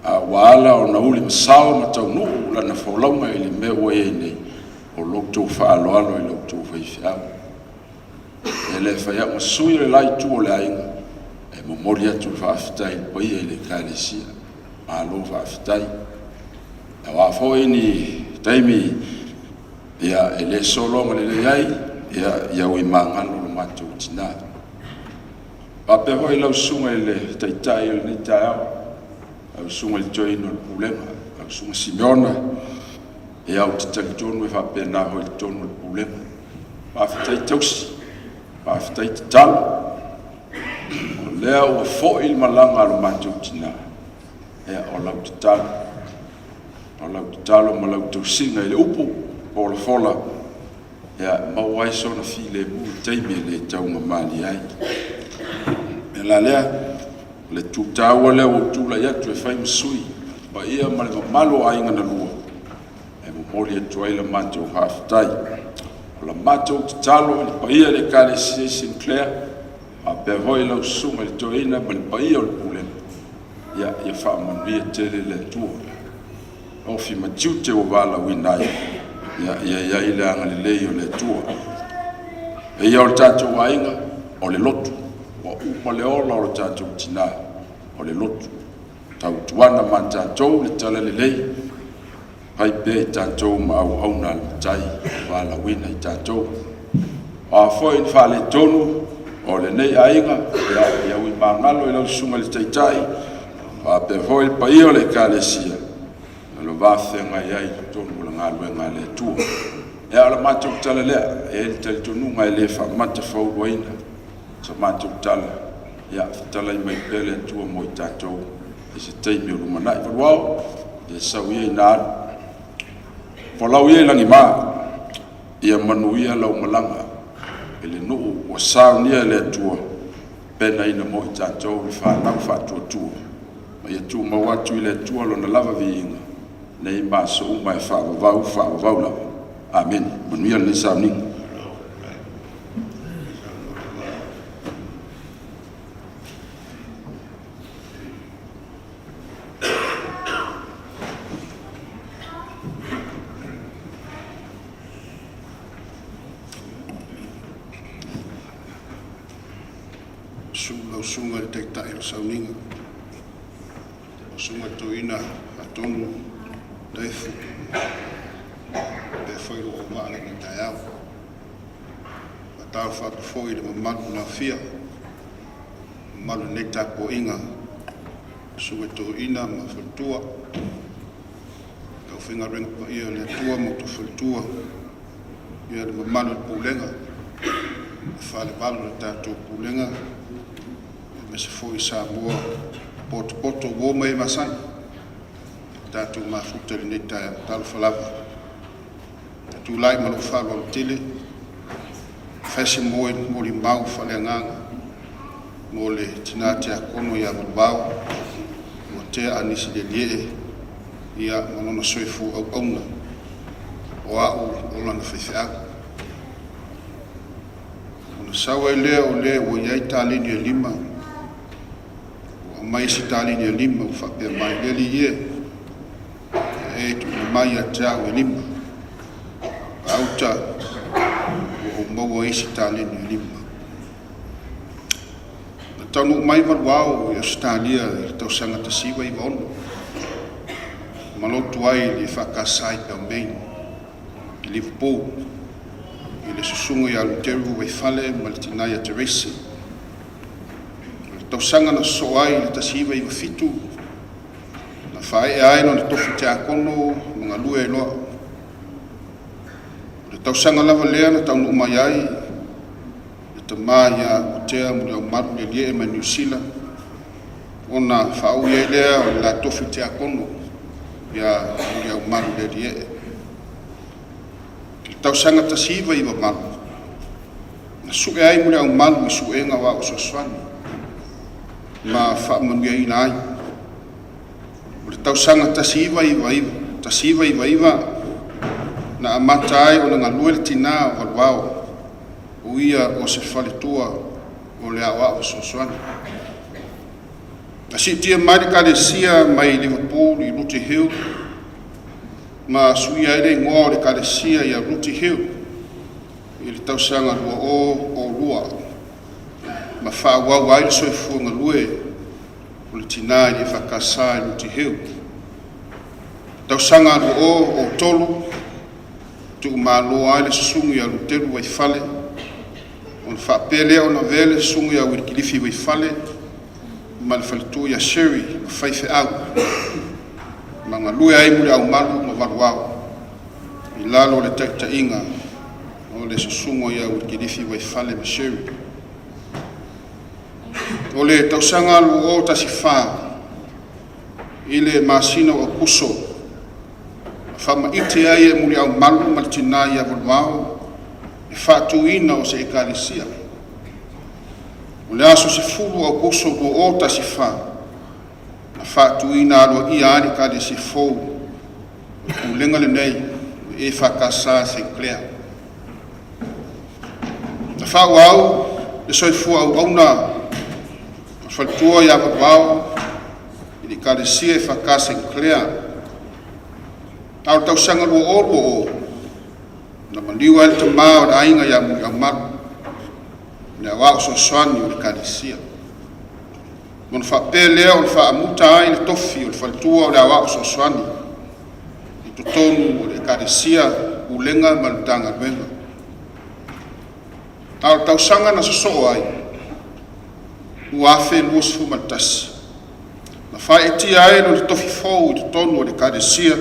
A ua ala ona ulimasao ma taunuu lana folauga i le mea ua i ai nei, o lo outou faaaloalo i lo outou faifeau. E le fai au ma sui o le la itu o le aiga, e momoli atu le faafetai i le paia i le Ekalesia. Malo faafetai. O a foi ni taimi ia, e le sologa lelei ai, ia, ia ui magalo lo matou tina. Faapea foi lau susuga i le Taitai o lenei taeao, lau susuga i le Toeaina o le Pulega, lau susuga Simeona, ia ou te talitonu e faapena foi i totonu o le Pulega. Faafetai tausi, faafetai tatalo. O lea ua foi le malaga a lo matou tina, ia, o lau tatalo. O lau tatalo ma lau tausiga i le upu folafola, ia maua ai sona filemu i taimi e le taugamalie ai. O le mea la lea, o le itu taua lea ua ou tulai atu e fai ma sui, paia ma le mamalu o aiga na lua, e momoli atu ai la matou faafetai. O la matou tatalo i le paia i le Ekalesia i Sinclair, faapea foi lau susuga i le Toeaina ma le paia o le Pulega, ia, ia faamanuia tele le Atua. Ofi ma tiute ua valaauina ai, ia, ia i ai le agalelei o le Atua. E ia o le tatou aiga, o le lotu, ua uma le ola o le tatou tina, o le lotu. Tautuana ma tatou le talalelei, fai pea i tatou ma auauna a le Matai ua valaauina i tatou. O a foi ni faaletonu o lenei aiga, ia, ia ui magalo i lau susuga i le Taitai, faapea foi le paia o le Ekalesia, o le va feagai ai i totonu o le galuega a le Atua. Ia, o le matou tala lea, e i ai le talitonuga e le faamata fauluaina sa matou tala, ia, fetalai mai pea le Atua mo i tatou i se taimi o lumanai. Valuao, ia sau ia ina alu. Folau ia i lagima, ia manuia lau malaga i le nuu ua saunia e le Atua, penaina mo i tatou le fanau faatuatua. Ma ia tumau atu i le Atua lona lava viiga, nei ma aso uma e faavavau, faavavau lava. Amene. Manuia lenei sauniga. Susu lau susuga i le Taitai o le Sauniga, lau susuga i le Toeaina Faatonu Taefu, faapea foi foi i lou auvaa i lenei taeao. Faatalofa atu foi i le mamalu na aofia, mamalu o lenei tapuaiga, susuga i toeaiina ma faletua, le aufaigaluega paia a le Atua ma outou faletua, ia le mamalu i le pulega, le falevalu o le tatou pulega, aemaise foi Samoa potopoto ua o ma e masani tatou mafuta i lenei taeao. Talofa lava. E tulai ma lou faaaloalo tele e fai se molimau faaleagaga mo le tina tiakono ia Valuao ua tea Anisi Lelie'e, ia ma lona soifua auauna, o a'u o lana faifeau. Ona sau ai lea o le ua i ai taleni e lima, ua aumai isi taleni e lima, ua faapea mai, “Le alii e, ia e tuuina mai ia te a'u e lima, gauta ua ou maua isi taleni e lima.” Na taunuu mai Valuao i Ausetalia i le tausaga 1996, ma lotu ai i le EFKS i Balmain i Liverpool i le susuga ia Luteru Vaifale ma le tina ia Terese. O le tausaga na sosoo ai i le 1997, na faaee ai lona tofi tiakono ma galue ai loa. O le tausaga lava lea na taunuu mai ai le tama ia Utea Muliaumalu Lelie'e mai Niu Sila, ona faaui ai lea o le la tofi tiakono ia Muliaumalu Lelie'e. I le tausaga 1998, na sue ai Muliaumalu i suega o Aoao Fesoasoani ma faamanuiaina ai. O le tausaga 1999, 1999 na amata ai ona galue le tina o Valuao, o ia o se faletua o le Aoao Fesoasoani. Na siitia mai le Ekalesia mai Liverpool i Rooty Hill ma suia ai le igoa o le Ekalesia ia Rooty Hill i le tausaga 2002, ma faaauau ai le soifua galue o le tina i le EFKS i Rooty Hill. Tausaga 2003, tuumalo ai le susuga ia Luteru Vaifale, ona faapea lea ona avea le susuga ia Uilikilifi Vaifale ma le faletua ia Sherry ma faifeau, ma galue ai Muliaumalu ma Valuao i lalo o le taitaiga o le susuga ia Uilikilifi Vaifale ma Sherry. O le tausaga 2014 i le masina o Aokuso, na faamaite ai e Muliaumalu ma le tina ia Valuao le faatuina o se ekalesia. O le aso 10 o Aokuso 2014, na faatuina aloaia ai le ekalesia fou o le pulega lenei, o le EFKS St Clair. Na faaauau le soifua auauna o le faletua ia Valuao i le ekalesia EFKS St Clair. A o le tausaga 2020, na maliu ai le tama o le aiga ia Muliaumalu, le Aoao Fesoasoani o le Ekalesia. Ona faapea lea ona faamuta ai le tofi o le faletua o le Aoao Fesoasoani i totonu o le Ekalesia, Pulega ma le Matagaluega. A o le tausaga na sosoo ai, 2021, na faaeetia ai lona tofi fou i totonu o le Ekalesia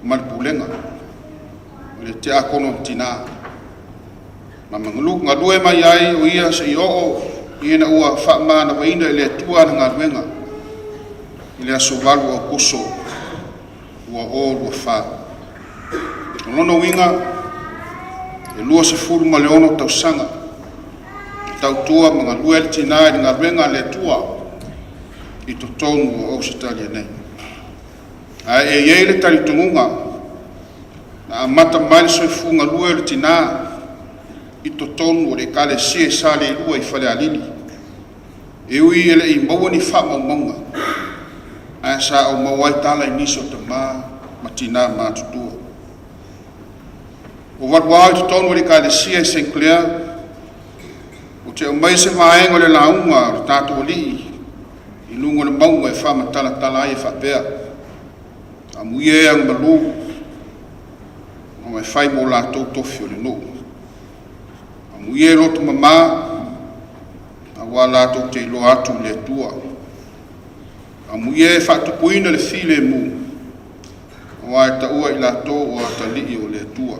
ma le Pulega, o le tiakono tina. Ma galue mai ai o ia seia oo ina ua faamanavaina e le Atua ana galuega i le aso 8 o Aokuso 2024. O lona uiga, e 26 tausaga na tautua ma galue ai le tina i le galuega a le Atua i totonu o Ausetalia nei. Ae e i ai le talitonuga, na amata mai le soifua galue o le tina i totonu o le Ekalesia i Saleilua i Falealili. E ui e le i maua ni faamaumauga, ae sa ou maua ai tala i nisi o tama ma tina matutua. O Valuao i totonu o le Ekalesia i St Clair, ou te aumaia se vaega o le lauga o le tatou alii i luga o le mauga e faamatalatala ai e faapea: “Amuia e agamalu Ma e fai mo latou tofi o le nuu. Amuia e loto mamā, auā latou te iloa atu i le Atua. Amuia e faatupuina le filemu, auā e taua i latou o atalii o le Atua.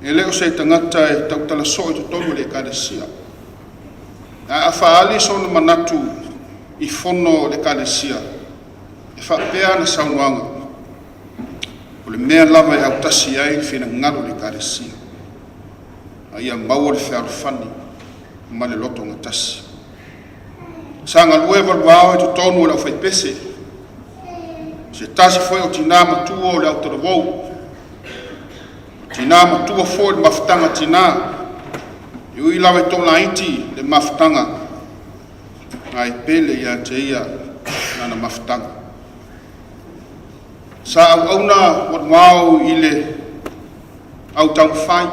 E le o se tagata e tautala soo i totonu o le Ekalesia. Ae a faaali sona manatu i fono o le Ekalesia, e faapea ana saunoaga, o le mea lava e autasi ai le finagalo o le Ekalesia, a ia maua le fealofani ma le lotogatasi. Sa galue valuao i totonu o le aufaipese, se tasi foi o tinā matua o le autalavou, o tinā matua foi o le mafutaga tinā, e ui lava i tolaiti le mafutaga, ae pele ia te ia lana mafutaga. Sa auauna valuao i le au taumafai,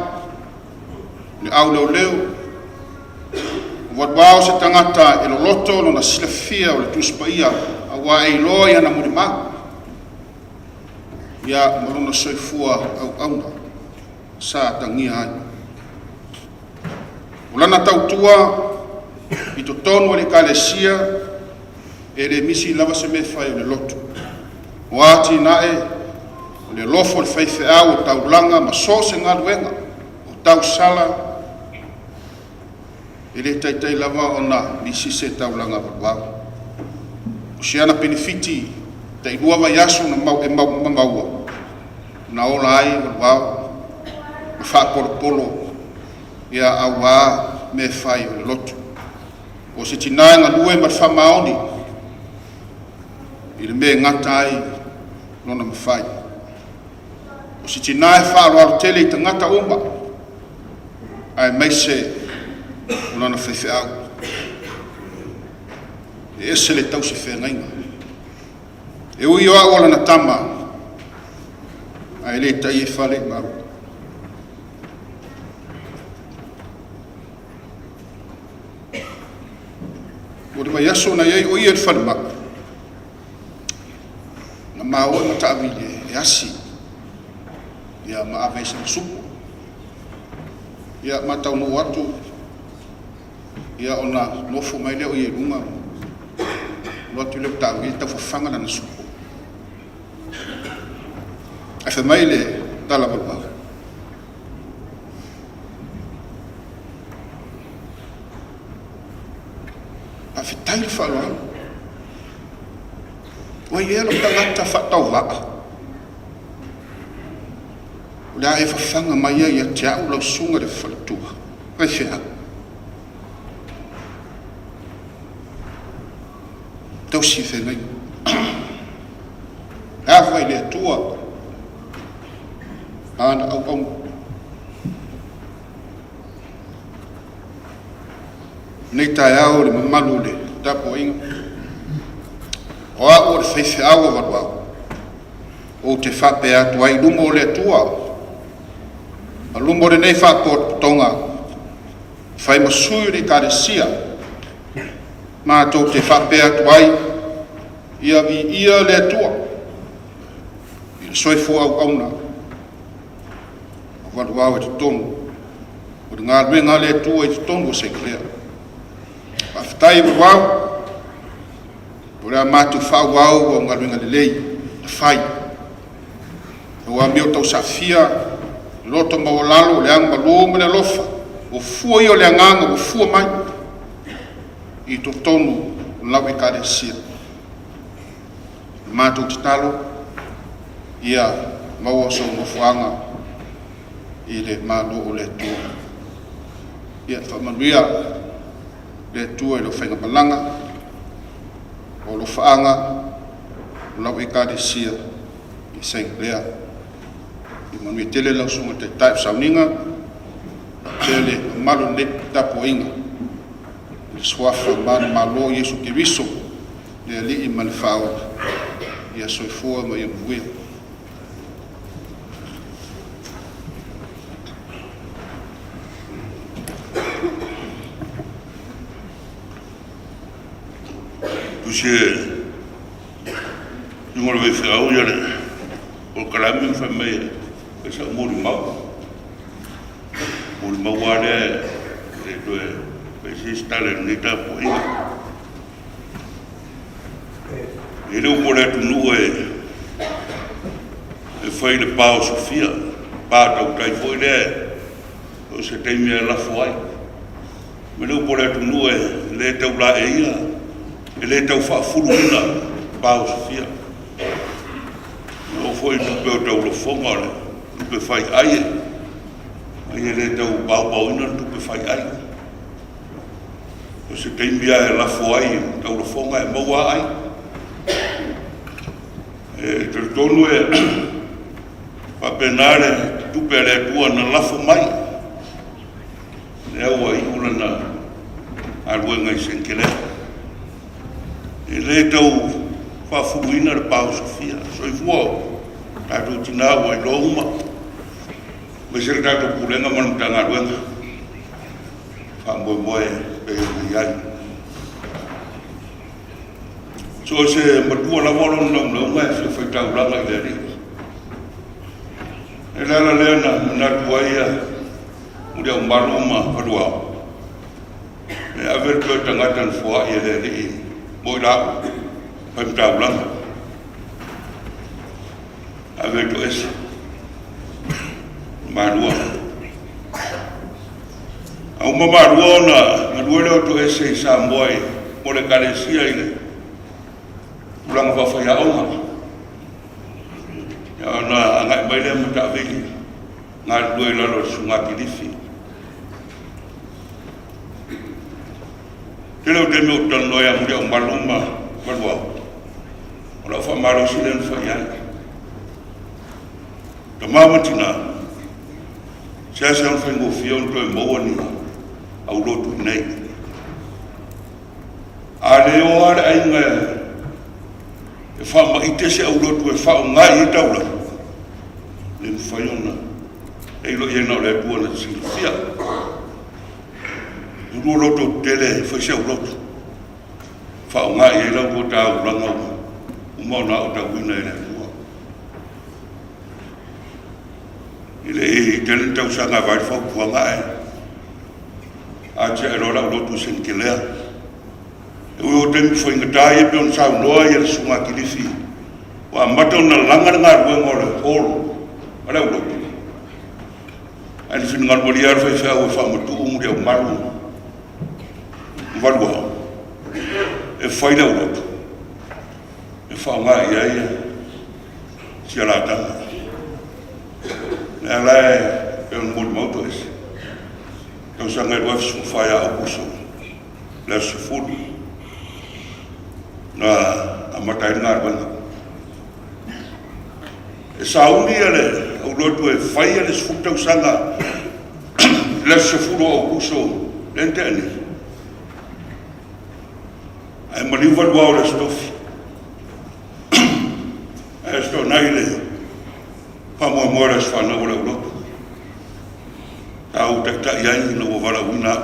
le au leoleo, o valuao se tagata e loloto lona silafia o le Tusi Paia, auā e iloa i ana molimau, ia ma lona soifua auauna sa atagia ai. O lana tautua i totonu o le Ekalesia, e le misi lava se mea e fai o le lotu. O atinae, o le alofa o le faifeau o taulaga ma so o se galuega o tausala, e le taitai lava ona misi se taulaga valuao. O si ana penefiti tailua vaiaso na mau e mau maua, na ola ai valuao ma faapolopolo ia auā mea fai o le lotu. O se tinā e galue ma le faamaoni i le mea e gata ai lona mafai. O se tinā e faaaloalo tele i tagata uma, aemaise o lana faifeau. E ese le tausi feagaiga. E ui o au o lana tama, ae le tai e fale i maua. O le vaiaso na i ai o ia i le falemai, na maua ma taavili e asi, ia ma ave ai sana supo. Ia ma taunuu atu, ia ona nofo mai lea o ia i luga, alu atu lea o taavili taufafaga lana supo. Ae fai mai le tala valuvalu, Faafetai le faaaloalo. Ua i ai lou tagata faatauvaa. O le a e fafaga mai ai ia te au lau susuga i le faletua. Faifeau. Tausi feagaiga. Ava i le Atua. Ana auauna. Nei taeao le mamalu o le tapuaiga. O au o le faifeau a Valuau. Ou te faapea atu ai i luma o le Atua, ma luma o lenei faapotopotoga, fai ma sui o le Ekalesia, matou te faapea atu ai, ia viia le Atua i le soifua auauna o Valuau i totonu o le galuega a le Atua i totonu o Saint Clair. Faafetai Valuau, o le a matou faaauau au galuega lelei na fai. Lau amio tausaafia, le loto maualalo, le agamalu ma le alofa, ua fua ia o le agaga ua fua mai i totonu o lau Ekalesia. Le matou tatalo, ia maua sou nofoaga i le Malo o le Atua. Ia faamanuia le Atua i lau faigamalaga, o alofaaga o lau Ekalesia i Saint Clair. Ia manuia tele lau susuga i le Taitai o Sauniga, faapea le mamalu o lenei tapuaiga i le suafa manumalo o Iesu Keriso, le Alii ma le Faaola. Ia soifua ma ia manuia. Tusi e luga o le faifeau ia le polokalame ma fai mai e Fai sau molimau. Molimau lava lea e le toe fai se isi tala i lenei tapuaiga. E le upu a le atunuu e fai le pa o Sofia, pa tautai foi lea o se taimi e lafo ai. Ma le upu a le atunuu e le tau laeia, e le tau faafuluina pa o Sofia. E oo foi i tupe o taulafoga o le tupe fai ai, e le tau paopaoina le tupe fai ai. O se taimi lava e lafo ai taulafoga e maua ai. E talitonu e faapena le tupe a le Atua na lafo mai. Lea ua iu lana galuega i Senekelea. E le tau faafuluina le pa o Sofia. Soifua o tatou tina ua iloa uma, aemaise le tatou Pulega ma le Matagaluega, faamoemoe pei ona i ai. So o se matua lava o lona naunauga e fia faitaulaga i le Alii. E le ala lea na manatu ai ia Muliaumalu ma Faluao, e ave le toe tagata na foai e le Alii mo i laua, fai ma taulaga. Ave e toese. Malua. A uma Malua ona galue lea o Toese i Samoa i, mo le Ekalesia i le tulaga faafaiaoga. Ia, ona agai mai lea ma taavili galulue i lalo o le Susuga Kilifi. Tele o taimi ou te talanoa ia Muliaumalu ma Maluao, o lau faamalosi lea na fai ai. Tama ma tina, seasea ona faigofie ona toe maua ni aulotu i nei. A le o lava le aiga e faamaite se aulotu e faaaoga i ai taulaga, le mafai ona e iloa i ai na o le Atua na te silafia. E lua loto tetele e fai se aulotu, faaaoga i ai la ulua taulaga ua uma ona aotauina e le Atua. E le i tele ni tausaga e vaai le fautuaga ae atiae loa le aulotu i Senekelea. E ui o taimi faigata ia pei ona saunoa ia le Susuga a Kilifi, ua amata ona laga le galuega o le hall a le aulotu. Ae na finagalo malie lava le faifeau e faamatuu Muliaumalu ma Valuao e fai le aulotu e faaaoga i ai si alataga. Lea la e pei ona molimau Toese, tausaga e 2014 ia Aokuso le aso 10 na amata ai le galuega. E sauni le aulotu e fai le 10 tausaga i le aso 10 o Aokuso lea na tea nei. Ae maliu Valuao i le Aso Tofi. Ae Aso Toonai le faamoemoe o le aso fanau o le aulotu. Sa ou taitai ai ina ua valaauina au.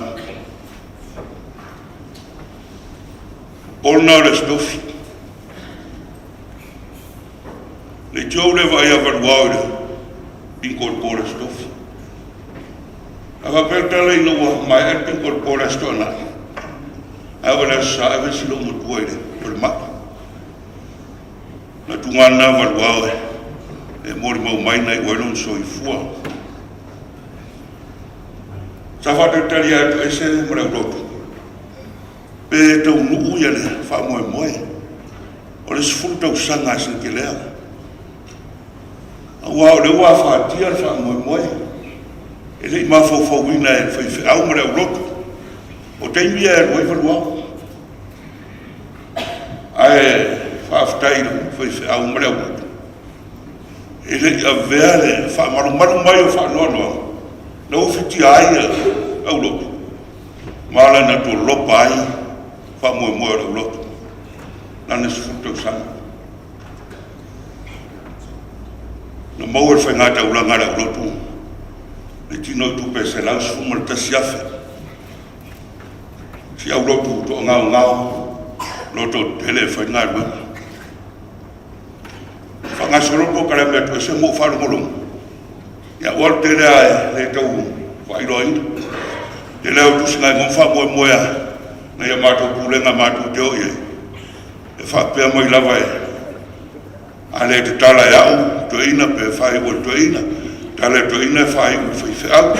O lena o le Aso Tofi. Leitioa ou le vaai ia Valuao i le bingo i le po o le Aso Tofi. A faapea le tala ina ua maea le bingo i le po o le Aso Toonai, ae oo i le Aso Sa ave si lou matua i le falemai. Na tuga lena Valuao e molimau mai na iu ai lona soifua. Sa faatalitali ia Toese ma le aulotu pe taunuu ia le faamoemoe o le 10 tausaga a Sekelea. Aua o lea ua afatia le faamoemoe, e le i mafaufauina e le faifeau ma le aulotu, o taimi ia e alu ai Valuao. Ae faafetai i le faifeau ma le aulotu, e le i avea le faamalumalu mai o faanoanoaga na ufitia ai le aulotu, ma ala na tolopa ai faamoemoe o le aulotu lana 10 tausaga. Na maua e le faigataulaga a le aulotu le tino i tupe e $111,000. Si aulotu toagaogao loto tetele e fai le galuega. Faagasolo le polokalame a Toese ma ou faalogologo. Ia, ua alu tele lava e le tau faailoaina. Tele lava o tusigaigoa ma faamoemoe a nai a matou pulega matou te o i ai, e faapea mai lava e a le tatala e au toeaina pe faaiu e le toeaina, tatala e le toeaina e faaiu i le faifeau.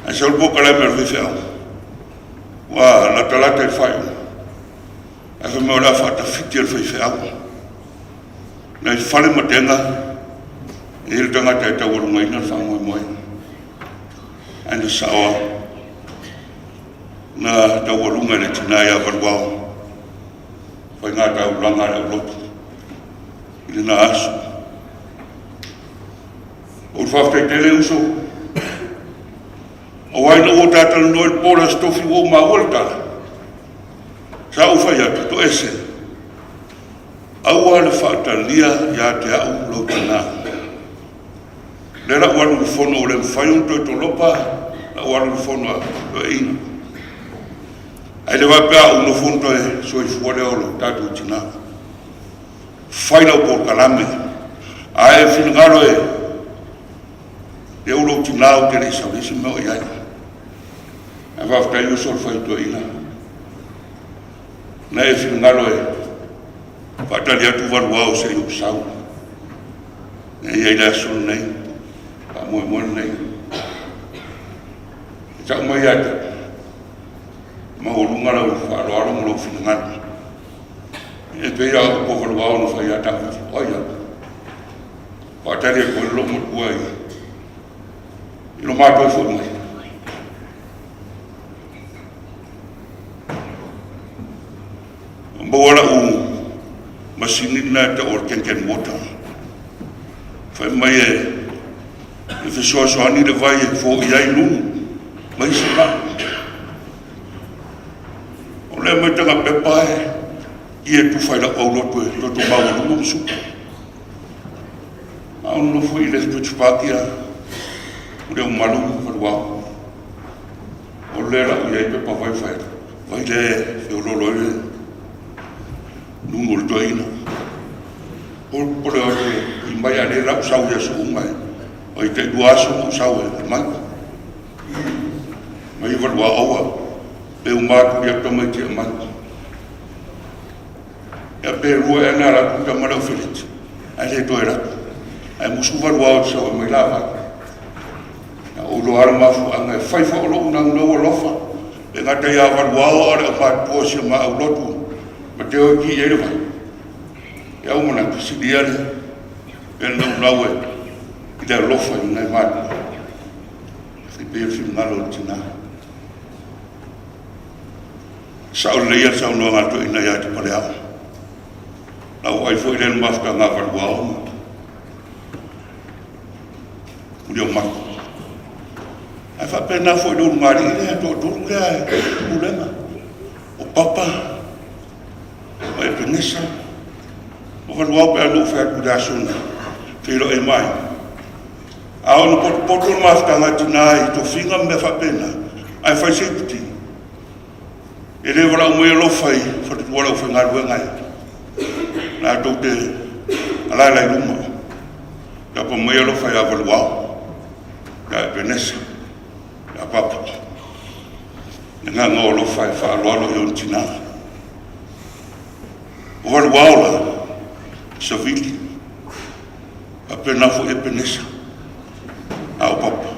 Ae sau le polokalame a le faifeau, ua latalata i le faaiuga, ae fai mai o le a faatafiti e le faifeau nai fale ma dega e i ai le tagata e taualugaina le faamoemoe. Ae na sao lava, na taualuga e le tina ia Valuao faiga taulaga a le aulotu i lena aso. Ou te faafetai tele uso, aua ina ua ta talanoa i le po o le Aso Tofi ua ou maua le tala, sa ou fai atu, toese, aua le faatalia ia te au lou tina. O lea o le a ou alu i le fono ua le mafai ona toe tolopa lau alu i le fono a toeaiina. Ae le faapea a ou nofo ona toe soifua lea o lo tatou tina. Fai lau polokalame, a e finagalo e teu lou tina ou te le i sau e leai se mea o i ai. Ae faafetai uso i le faitoeaina. Na e finagalo e faatali atu Valuao se i ou sau. E i ai le aso lenei, faamoemoe lenei. E tau mai ia te au, e maualuga lau faaaloalo ma lou finagalo. E pei lava o upu a Valuao na fai ia Tafito, o ai au? Faatali atu ai le loomatua i lo matou foi mai. Ua maua lau masini lena e tau o le Kangen water. Fai mai e fesoasoani le vai e foia ai nunu ma isi mai. O lea maitaga pepa e ia tufa i lau aulotu e toto maualuga ma suka. A o nofo i Lethbridge Park ia Muliaumalu ma Valuao. O lea la ua i ai pepa vai fai atu, vai lea e feoloolo ai le nunu o le toeaina. O le i mai a lea la ua sau i aso uma e, oi tai 2 aso ma ou sau e mai. Mai Valuao aua, pe uma atu ia tamaiti e aumai. Ia pe lua ea na alu atu tama lea o Feleti, ae le toe alu atu. Ae musu Valuao e sau e aumai la vai. Na ou iloa lava le mafuaaga e fai foi o lou naunau alofa, e gata ia Valuao a o le aumatutua o si o ma aulotu ma te o e ki i ai le vai. Ia ua manatu, sili ia le le naunau e i le alofa i nai matua. E pei o le finagalo o le tina. Sao lelei le saunoaga a le toeaina ia Tupaleao. Na ou vaai foi lea i le mafutaga a Valuao ma Muliaumatu. Ae faapena foi i le ulugalii lea, toatolu lea e pulega, o Papa, o Epenesa, o Valuao pe a na ou fai atu i le aso na feiloai ai ma aiga. A oo ina potopoto le mafutaga a tina i tofiga ma mea faapena, ae fai se itutino, e le valaau mai alofa i faletua o le aufaigaluega e latou te alaala i luma. Tapa mai alofa ia Valuao, ia Epenesa, ia Papa. Le agaga o alofa e faaaloalo i ona tina. O Valuao la, savili, faapena foi Epenesa. A o Papa,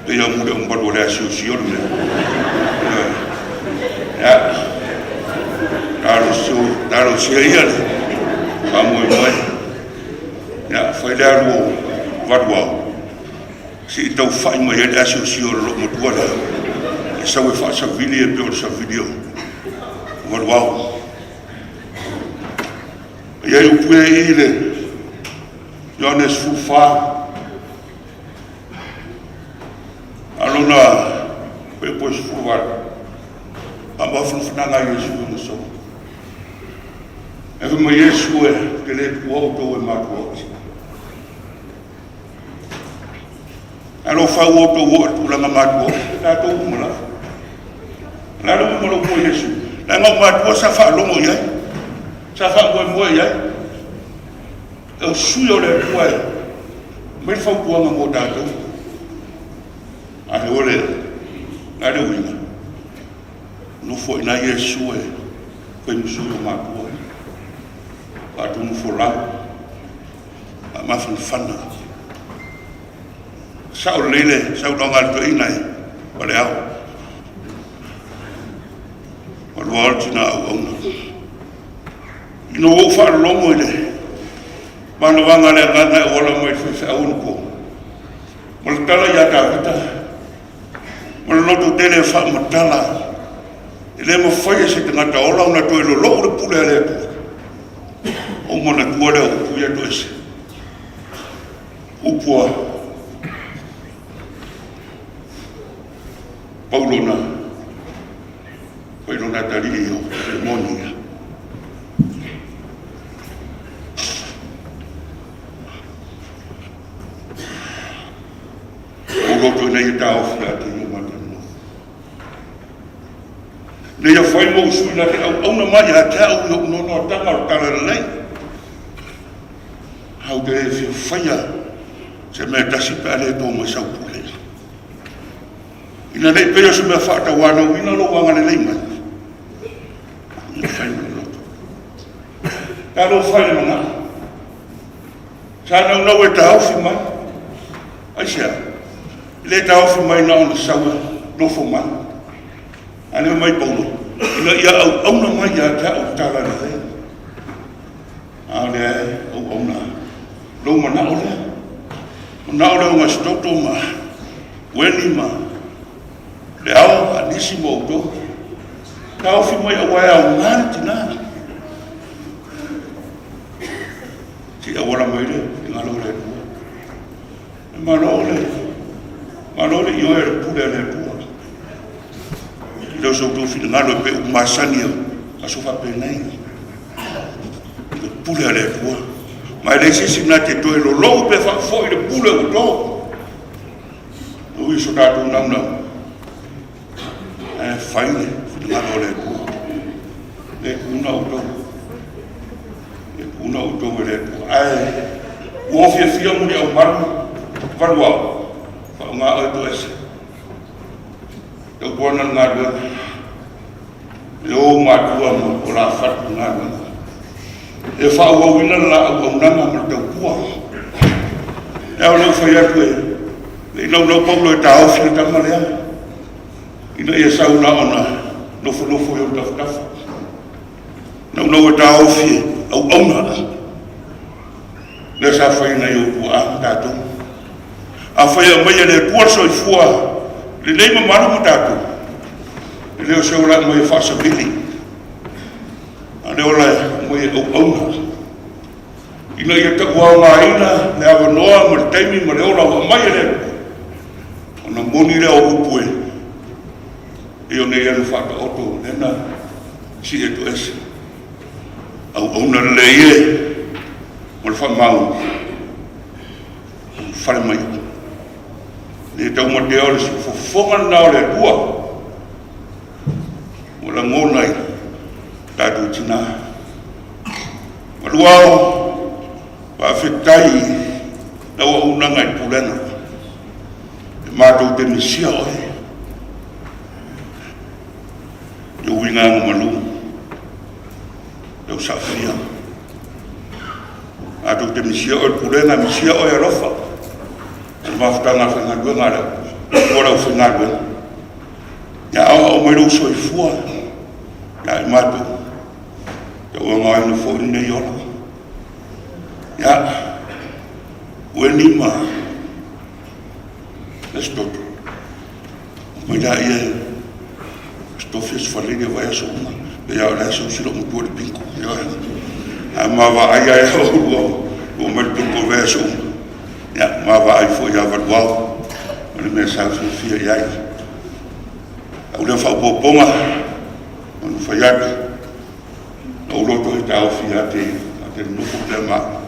pei lava o Muliaumalu o le asiosio le mea. Ia, talosia ia le faamoemoe. Ia, fai le alu o Valuao, se i tau fai mai ai le asiosio o le loomatua lea, e sau e faasavili e pei o le savili o Valuao. E i ai upu ia i le Ioane 14, a o lona fuaiupu e 18, faamafanafanaga a Iesu i ona sola. Ae fai mai Iesu e te le tuua outou e matuaoti. Talofa ua outou oo i le tulaga matuaoti, tatou uma lava. O le a le uiga o le upu a Iesu? Leaga o matua sa faalogo i ai, sa faamoemoe i ai. O sui o le Atua e Aumai le fautuaga mo tatou. A le o le a le uiga, nofo i ina Iesu e fai ma sui o matua, faatonufolau, faamafanafana. Sao lelei le saunoaga a le toeaina e Paleao. Malua o le tina auauna. Ina ua ou faalologo i le manavaga a le agaga e auala mai i le faifeau anapo, ma le tala ia Tavita, ma le lototele e faamatala, e le mafai e se tagata ola ona toe lolou le pule a le Atua. Ona ou manatua lea o upu ia toese, upu a Paulo na fai i lona atalii o Filemoni. Ou loto ina ia taofi ia te ia ma te nonofo. Ina ia fai mou sui na te auauna mai ia te au i ou noanoatanga o le talalelei. Ae ou te le fia faia se mea e tasi pe a le to mai sau pule. Ina ne i pei o se mea faatauanauina lou agalelei mai, ia fai ma le loto. Talofa e i le manao. Sa naunau e taofi mai. Aisea? E le taofi mai na ona sau e nofo mai. A lea mai Paulo, ina ia auauna mai ia te au le talalelei. A o lea e auauna lou manao lea. Manao lea o Gasitoto ma Ueni ma Leao ma nisi ma outou. Taofi mai aua e aoga le tina. Se i auala mai le finagalo o le Atua. Malo le, malo le ioe o le pule a le Atua. E le o so outou finagalo e pei upu masani o aso faapenei. Le pule a le Atua. Ma e leai se isi na te toe lolou pe faafoi le pule ua to. E ui i so tatou naunau, ae fai le finagalo o le Atua. Le tuuna outou. Le tuuna outou e le Atua. Ae ua fiafia muliaumalu valuao, faaaoga oe toese. Tautuana le galuega. E o matua ma o la fatu galuega. E faaauauina le la auaunaga ma le tautua. E ao lou fai atu e le i naunau Paulo e taofi le tama lea, ina ia sau na ona nofonofo i ou tafatafa. Naunau e taofi e auauna lea sa fai e nai ou tuaa ma tatou. Afai e aumai e le Atua le soifua lelei ma malu ma tatou, e le o se ola e aumai e faasavili, a o le ola e aumai e auauna, ina ia tauaogaina le avanoa ma le taimi ma le ola ua aumai e le Atua, ona moni lea o upu e pei ona ia na faataoto lea na sii atoese. Auauna lelei e mo le faamaoni, fale mai. Le taumatea o le siufofoga lena o le Atua ua lagona i tatou tina. Maluao, faafetai i lau auaunaga i le pulega. E matou te misia oe i ou uiga agamalu, lau saafia. Matou te misia oe i le pulega, misia oe alofa. O le mafutaga faigaluega a le Atua le aufaigaluega. Ia aoao mai lou soifua ia i matou, tauaogaina foi lenei ola. Ia, ueni ma Gasitoto, omai laia e tofi aso Faraile o vaiaso uma. Pei lava o le a sausi lou matua i le bingo. Ioe. A ma vaai lava ia oulua ua omai le bingo i vaiaso uma. Ia, ma vaai foi ia Valuao o le mea sa fiafia i ai. Lau lea faaopoopoga, ona fai atu, na ou loto e taofi ia te ia, ta te nonofo pea ma au.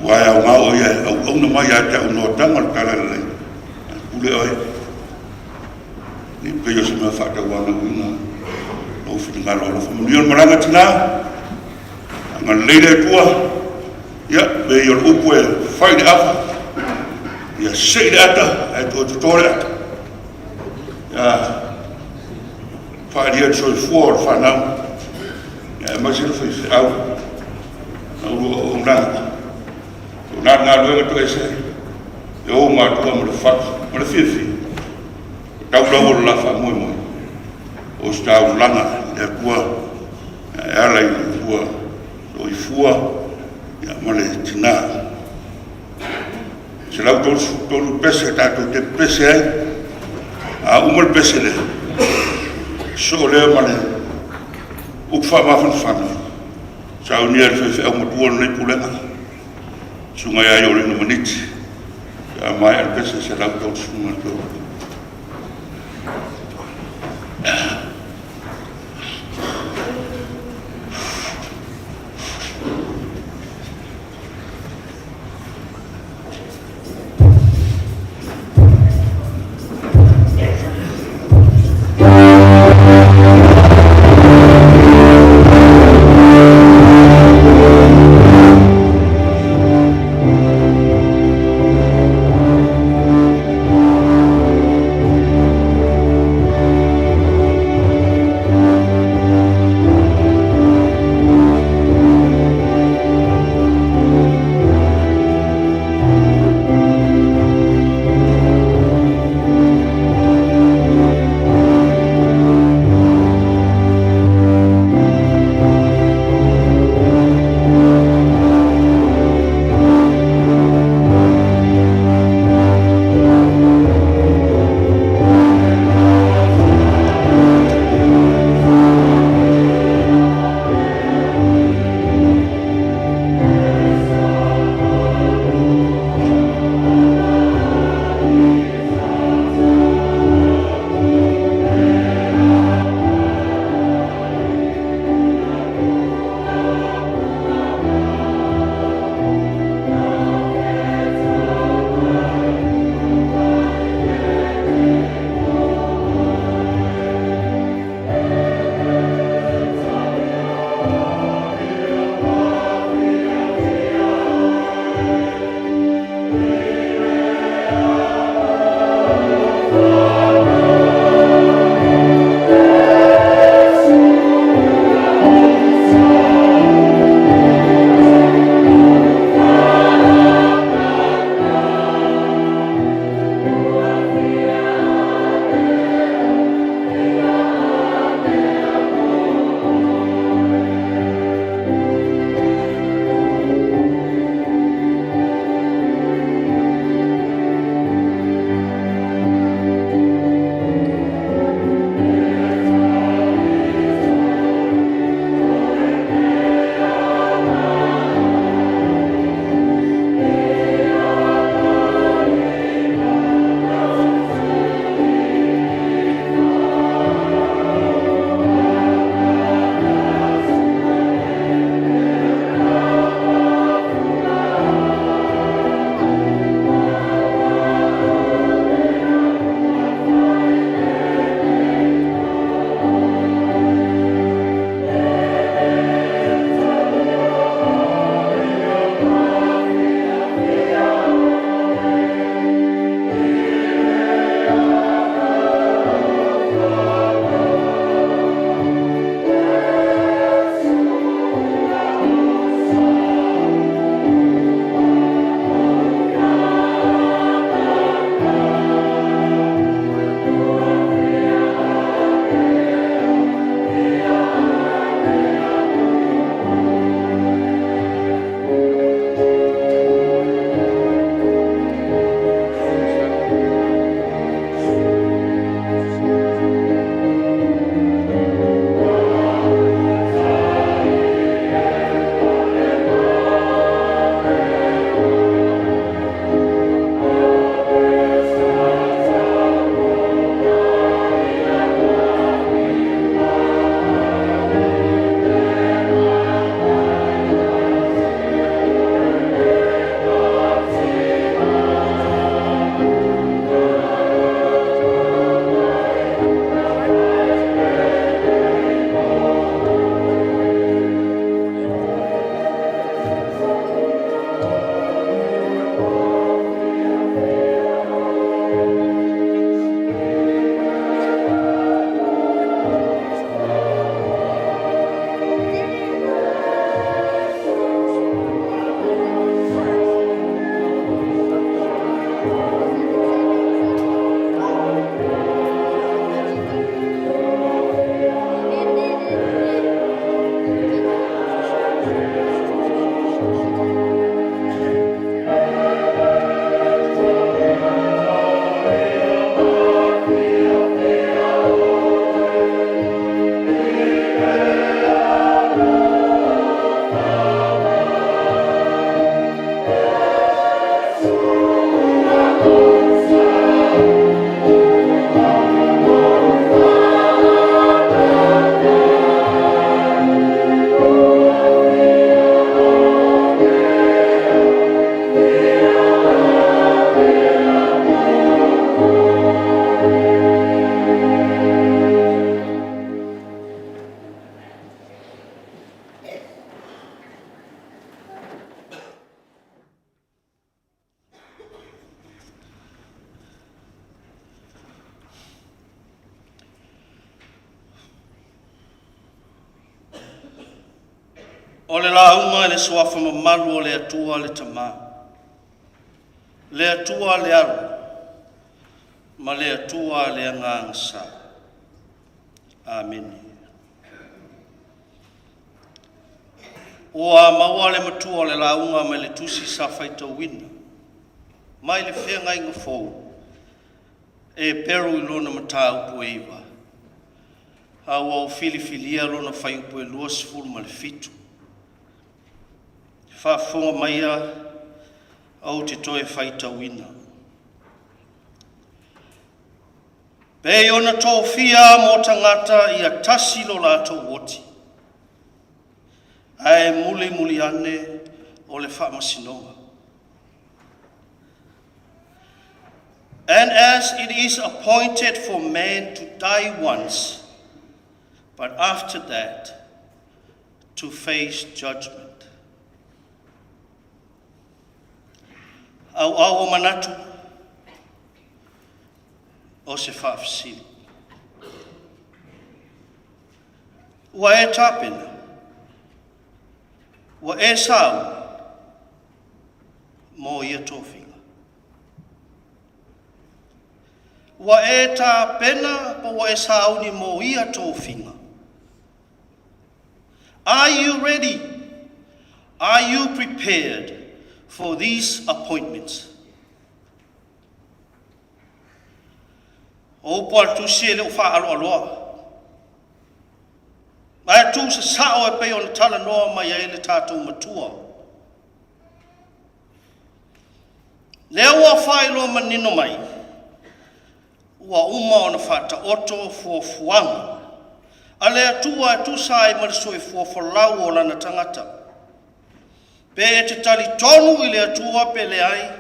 Aua e aoga o ia e auauna mai ia te au i noataga o le talalelei, ae pule oe. Ne i pei o se mea faatauanauina lou finagalo alofa. Manuia le malaga tina, agalelei le Atua, ia, pei o le upu e fai i le ava. Sei le ata ae toe toto le ata. Ia faaalia le soifua o le fanau, aemaise le faifeau na ulua auaunaga. O na galuega toese, e o matua ma le fatu ma le fiafia, e tau lau o le la faamoemoe, o se taulaga i le Atua e ala i le soifua ma le tina. 133 pese tatou te pepese ai, a uma le pese lea, sosoo lea ma le upu faamafanafana, saunia e le faifeau matua o lenei pulega, le susuga ia Iolina Maniti, pe a maea le pese 133. O le lauga i le Suafa mamalu o le Atua le Tama, le Atua le Alo, ma le Atua le Agaga Sa. Amene. Ua maua le matua o le lauga mai le tusi sa faitauina mai le feagaiga fou e Peru i lona mataupu e 9, a ua ou filifilia lona fuaiupu e 27. Faafofoga maia ou te toe faitauina. Pei ona tofia mo tagata ia tasi lo latou oti, ae mulimuli ane o le faamasinoga. And as it is appointed for man to die once, but after that to face judgment. Auau o manatu o se faafesili. Ua e tapena, ua e sauni mo ia tofiga. Ua e tapena po ua e sauni mo ia tofiga. Are you ready? Are you prepared for these appointments? O upu a le tusi e le o faaaloaloa. Ae tu sasao e pei ona talanoa mai ai le tatou matua. Lea ua faailoa manino mai, ua uma ona faataoto fuafuaga a le Atua e tusa ai ma le soifua folau o lana tagata. Pe e te talitonu i le Atua pe leai,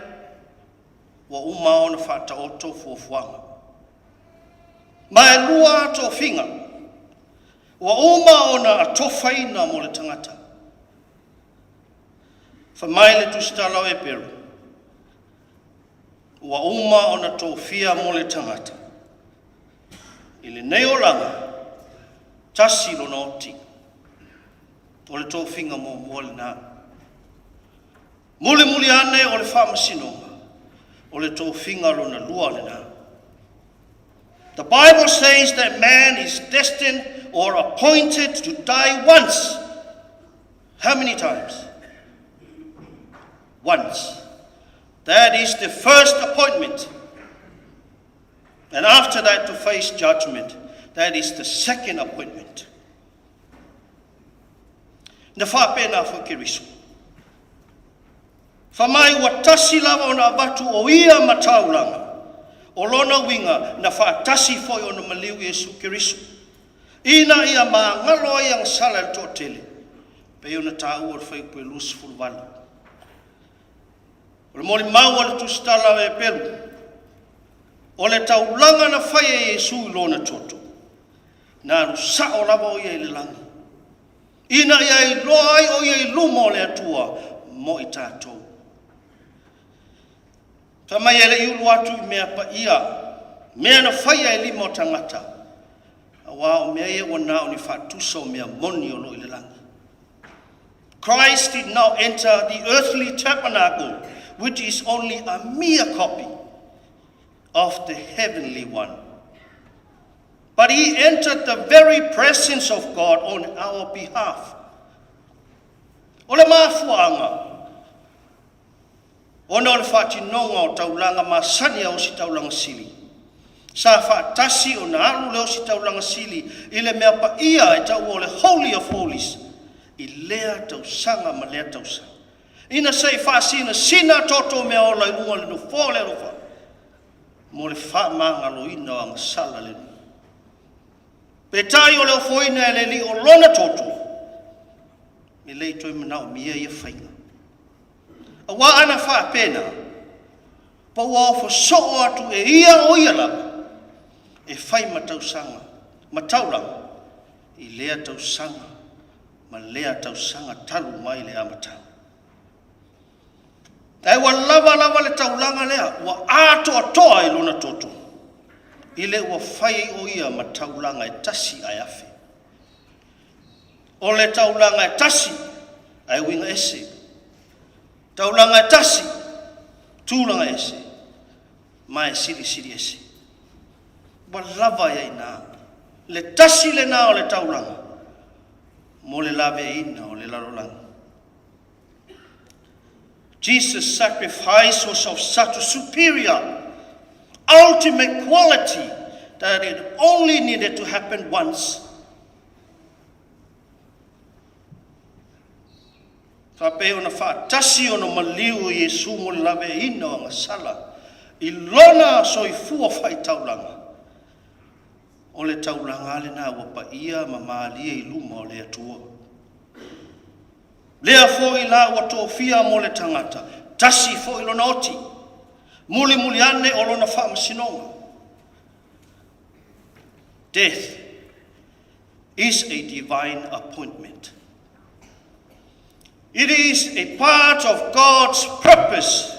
ua uma ona faataoto fuafuaga. Ma e lua tofiga, ua uma ona atofaina mo le tagata. Fai mai le tusitala o Eperu, ua uma ona tofia mo le tagata. I lenei olaga, tasi lona oti. O le tofiga muamua lena. Mulimuli ane o le faamasinoga, o le tofiga lona lua lena. The Bible says that man is destined or appointed to die once. How many times? Once. That is the first appointment. And after that, to face judgment. That is the second appointment. Na faapena foi Keriso. Fai mai ua tasi lava ona avatu o ia ma taulaga. O lona uiga na faatasi foi ona maliu Iesu Keriso. Ina ia magalo ai agasala i le toatele. Pei ona taua i le fuaiupu e 28. O le molimau a le tusitala o Eperu, o le taulaga na fai e Iesu i lona toto, na alu sao lava o ia i le lagi, ina ia iloa ai o ia i luma o le Atua mo i tatou. Fai mai e le i ulu atu i mea paia, mea na faia e lima o tagata, aua o mea ia ua na o ni faatusa o mea moni o lo o i le lagi. Christ did not enter the earthly tabernacle, which is only a mere copy of the heavenly one. But he entered the very presence of God on our behalf. O le mafuaaga, ona o le faatinoga o taulaga masani a Ositaulaga Sili, sa faatasi ona alu le Ositaulaga Sili i le mea paia e taua o le Holy of Holies i lea tausaga ma lea tausaga. Ina se i faasinasina toto o mea ola i luga o le nofoa o le alofa mo le faamagaloina o agasala le nuu. Peitai o le ofoina e le Alii o lona toto, e le i toe manaomia ia faiga. Aua ana faapena, po ua ofo soo atu e ia o ia lava, e fai ma tausaga, ma taulaga, i lea tausaga ma lea tausaga talu mai le amataga. Ae ua lava lava le taulaga lea, ua atoatoa i lona toto, i le ua fai ai o ia ma taulaga e tasi ae afe. O le taulaga e tasi. Ae uiga ese. Taulaga e tasi, tulaga ese, ma e silisili ese. Ua lava ai i ina le tasi lena o le taulaga mo le laveaiina o le lalolagi. Jesus' sacrifice was of such a superior, ultimate quality that it only needed to happen once. Faapei ona faatasi ona maliu o Iesu mo le laveaiina o agasala i Lona soifua faitaulaga, o le taulaga lava lena ua paia ma malie i luma o le Atua. Lea foi la ua tofia mo le tagata, tasi foi lona oti, mulimuli ane o lona faamasinoga. Death is a divine appointment. It is a part of God's purpose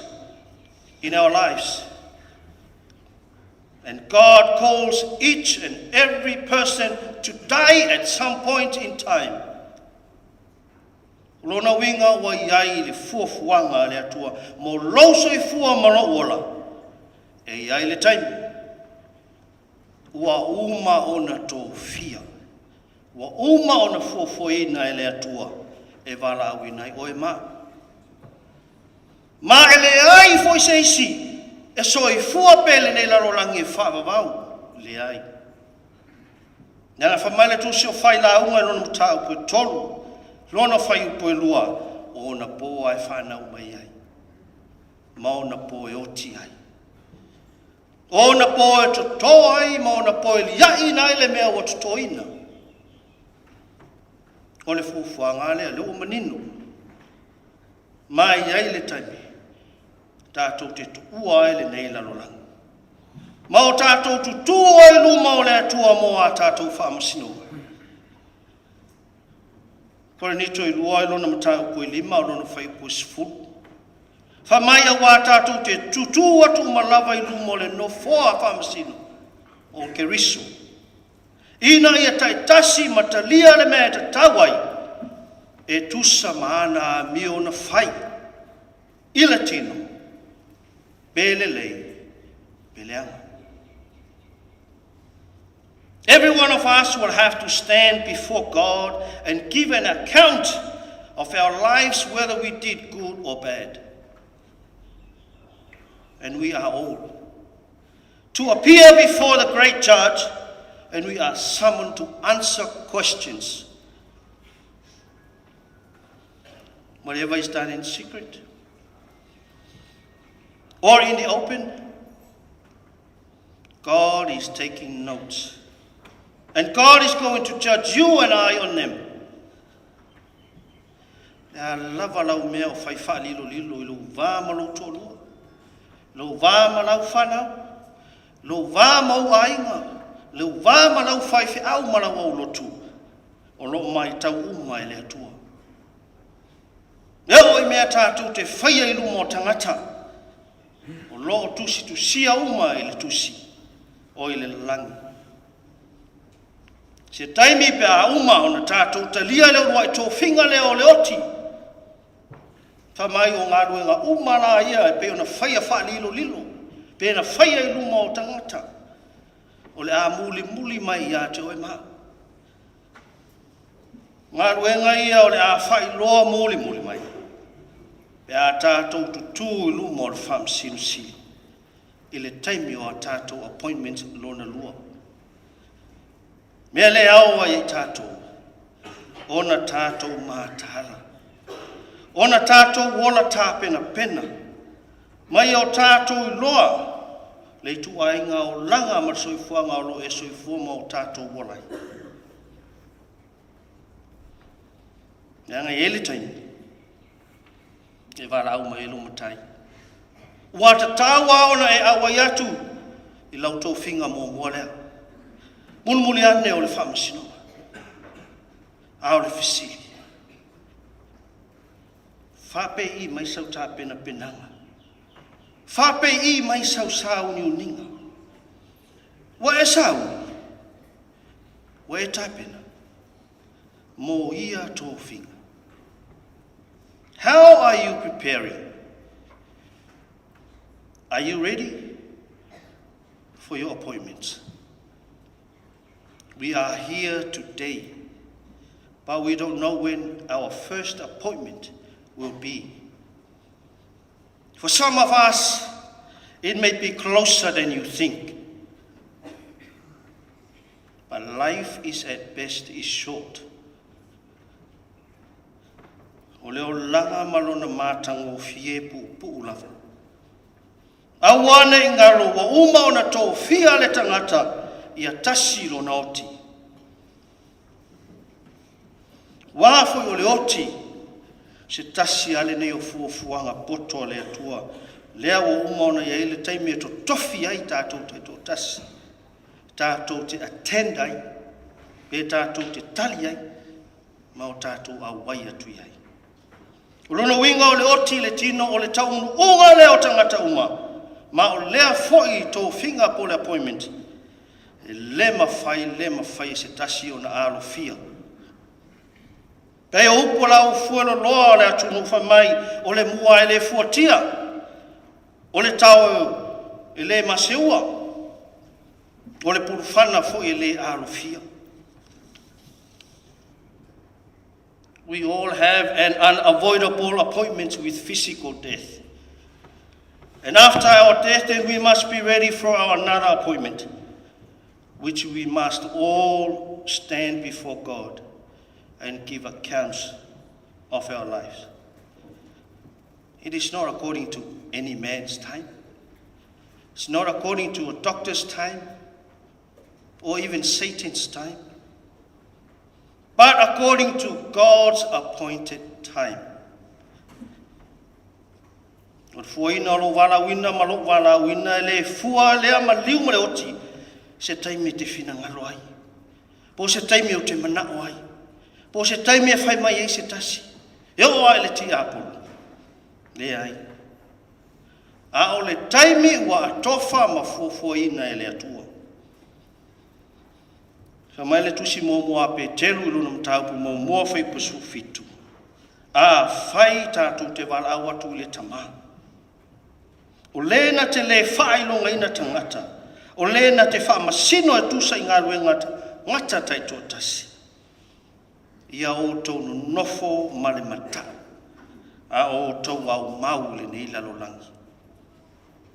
in our lives. And God calls each and every person to die at some point in time. O lona uiga ua i ai i le fuafuaga a le Atua mo lou soifua ma lou ola, e i ai le taimi ua uma ona tofia, ua uma ona fuafuaina e le Atua e valaauina ai oe ma au. Ma e leai foi se isi e soifua pea i lenei lalolagi e faavavau, leai. Leaga fai mai le Tusi o Failauga i lona mataupu e tolu, lona fuaiupu e lua, o ona po lava e fanau mai ai, ma ona po e oti ai. O ona po e toto ai, ma ona po e liaʻiina ai le mea ua totoina. O le fuafuaga lea, lea ua manino. Ma e i ai le taimi tatou te tuua ai lenei lalolagi, ma o tatou tutū ai i luma o le Atua mo a tatou faamasinoga. Korinito e lua i lona mataupu e lima o lona fuaiupu e 10. Fai mai auā tatou te tutū atu uma lava i luma o le nofoa faamasino o Keriso, ina ia taitasi ma talia le mea e tatau ai e tusa ma ana amio na fai i le tino, pe lelei, pe leaga. Every one of us will have to stand before God and give an account of our lives, whether we did good or bad. And we are all to appear before the great judge, and we are summoned to answer questions. Whatever is done in secret or in the open, God is taking notes. And God is going to judge you and I on them. Le a lava lau mea o fai faalilolilo i lou va ma lou toalua, lou va ma lau fanau, lou va ma ou aiga, lou va ma lau faifeau ma lau aulotu, o lo o matau uma e le Atua. E oo i mea tatou te faia i luma o tagata, o lo o tusitusia uma i le tusi o i le lalagi. Se taimi pe a uma ona tatou talia le uluai tofiga lea o le oti, fai mai o galuega uma la ia e pei ona faia faalilolilo, pe na faia i luma o tagata, o le a mulimuli mai ia te oe ma au. Galuega ia o le a faailoa mulimuli mai pe a tatou tutū i luma o le Faamasino Sili i le taimi o a tatou appointment lona lua. Mea lea e ao ai i tatou ona tatou mataala, ona tatou ola tapenapena, ma ia o tatou iloa le ituaiga olaga ma le soifuaga o lo o e soifua ma o tatou ola ai. Leaga e i ai le taimi e valaau mai ai lou matai. Ua tatau lava ona e auai atu i lau tofiga muamua lea. Mulimuli ane o le faamasinoga. A o le fesili, faapei mai sau tapenapenaga? Faapei mai sau sauniuniga? Ua e sauni? Ua e tapena mo ia tofiga? How are you preparing? Are you ready for your appointments? We are here today, but we don't know when our first appointment will be. For some of us, it may be closer than you think. But life is at best is short. O le olaga ma lona matagofie e puupuu lava. Aua ne i galo ua uma ona tofia le tagata ia tasi lona oti. Ua foi o le oti se tasi lava lenei o fuafuaga poto a le Atua, lea ua uma ona i ai le taimi e totofi ai tatou taitoatasi, tatou te attend ai, pe tatou te tali ai, ma o tatou auai atu i ai. O lona uiga o le oti i le tino o le taunuuga lea o tagata uma, ma o lea foi tofiga po o le appointment, e le mafai, le mafai e se tasi ona alofia. Pei o upu a la fueloloa o le atunuu fai mai, o le mua e le fuatia, o le tao e le maseua, o le pulufana foi e le alofia. We all have an unavoidable appointment with physical death. And after our death, then we must be ready for our another appointment, which we must all stand before God and give accounts of our lives. It is not according to any man's time. It's not according to a doctor's time or even Satan's time, but according to God's appointed time. O le fuaina o lou valaauina ma lou valaauina e le fua lea maliu ma le oti se taimi e te finagalo ai, po o se taimi ou te manao ai, po o se taimi e fai mai ai se tasi, e oo lava i le tiapolo. Leai. A o le taimi ua atofa ma fuafuaina e le Atua. Fai mai le tusi muamua a Peteru i lona mataupu muamua fuaiupu 17, Afai tatou te valaau atu i le Tama, o le na te le faailogaina tagata, o le na te faamasino e tusa i galuega a tagata taitoatasi, ia outou nonofo ma le matau, a o outou aumau i lenei lalolagi.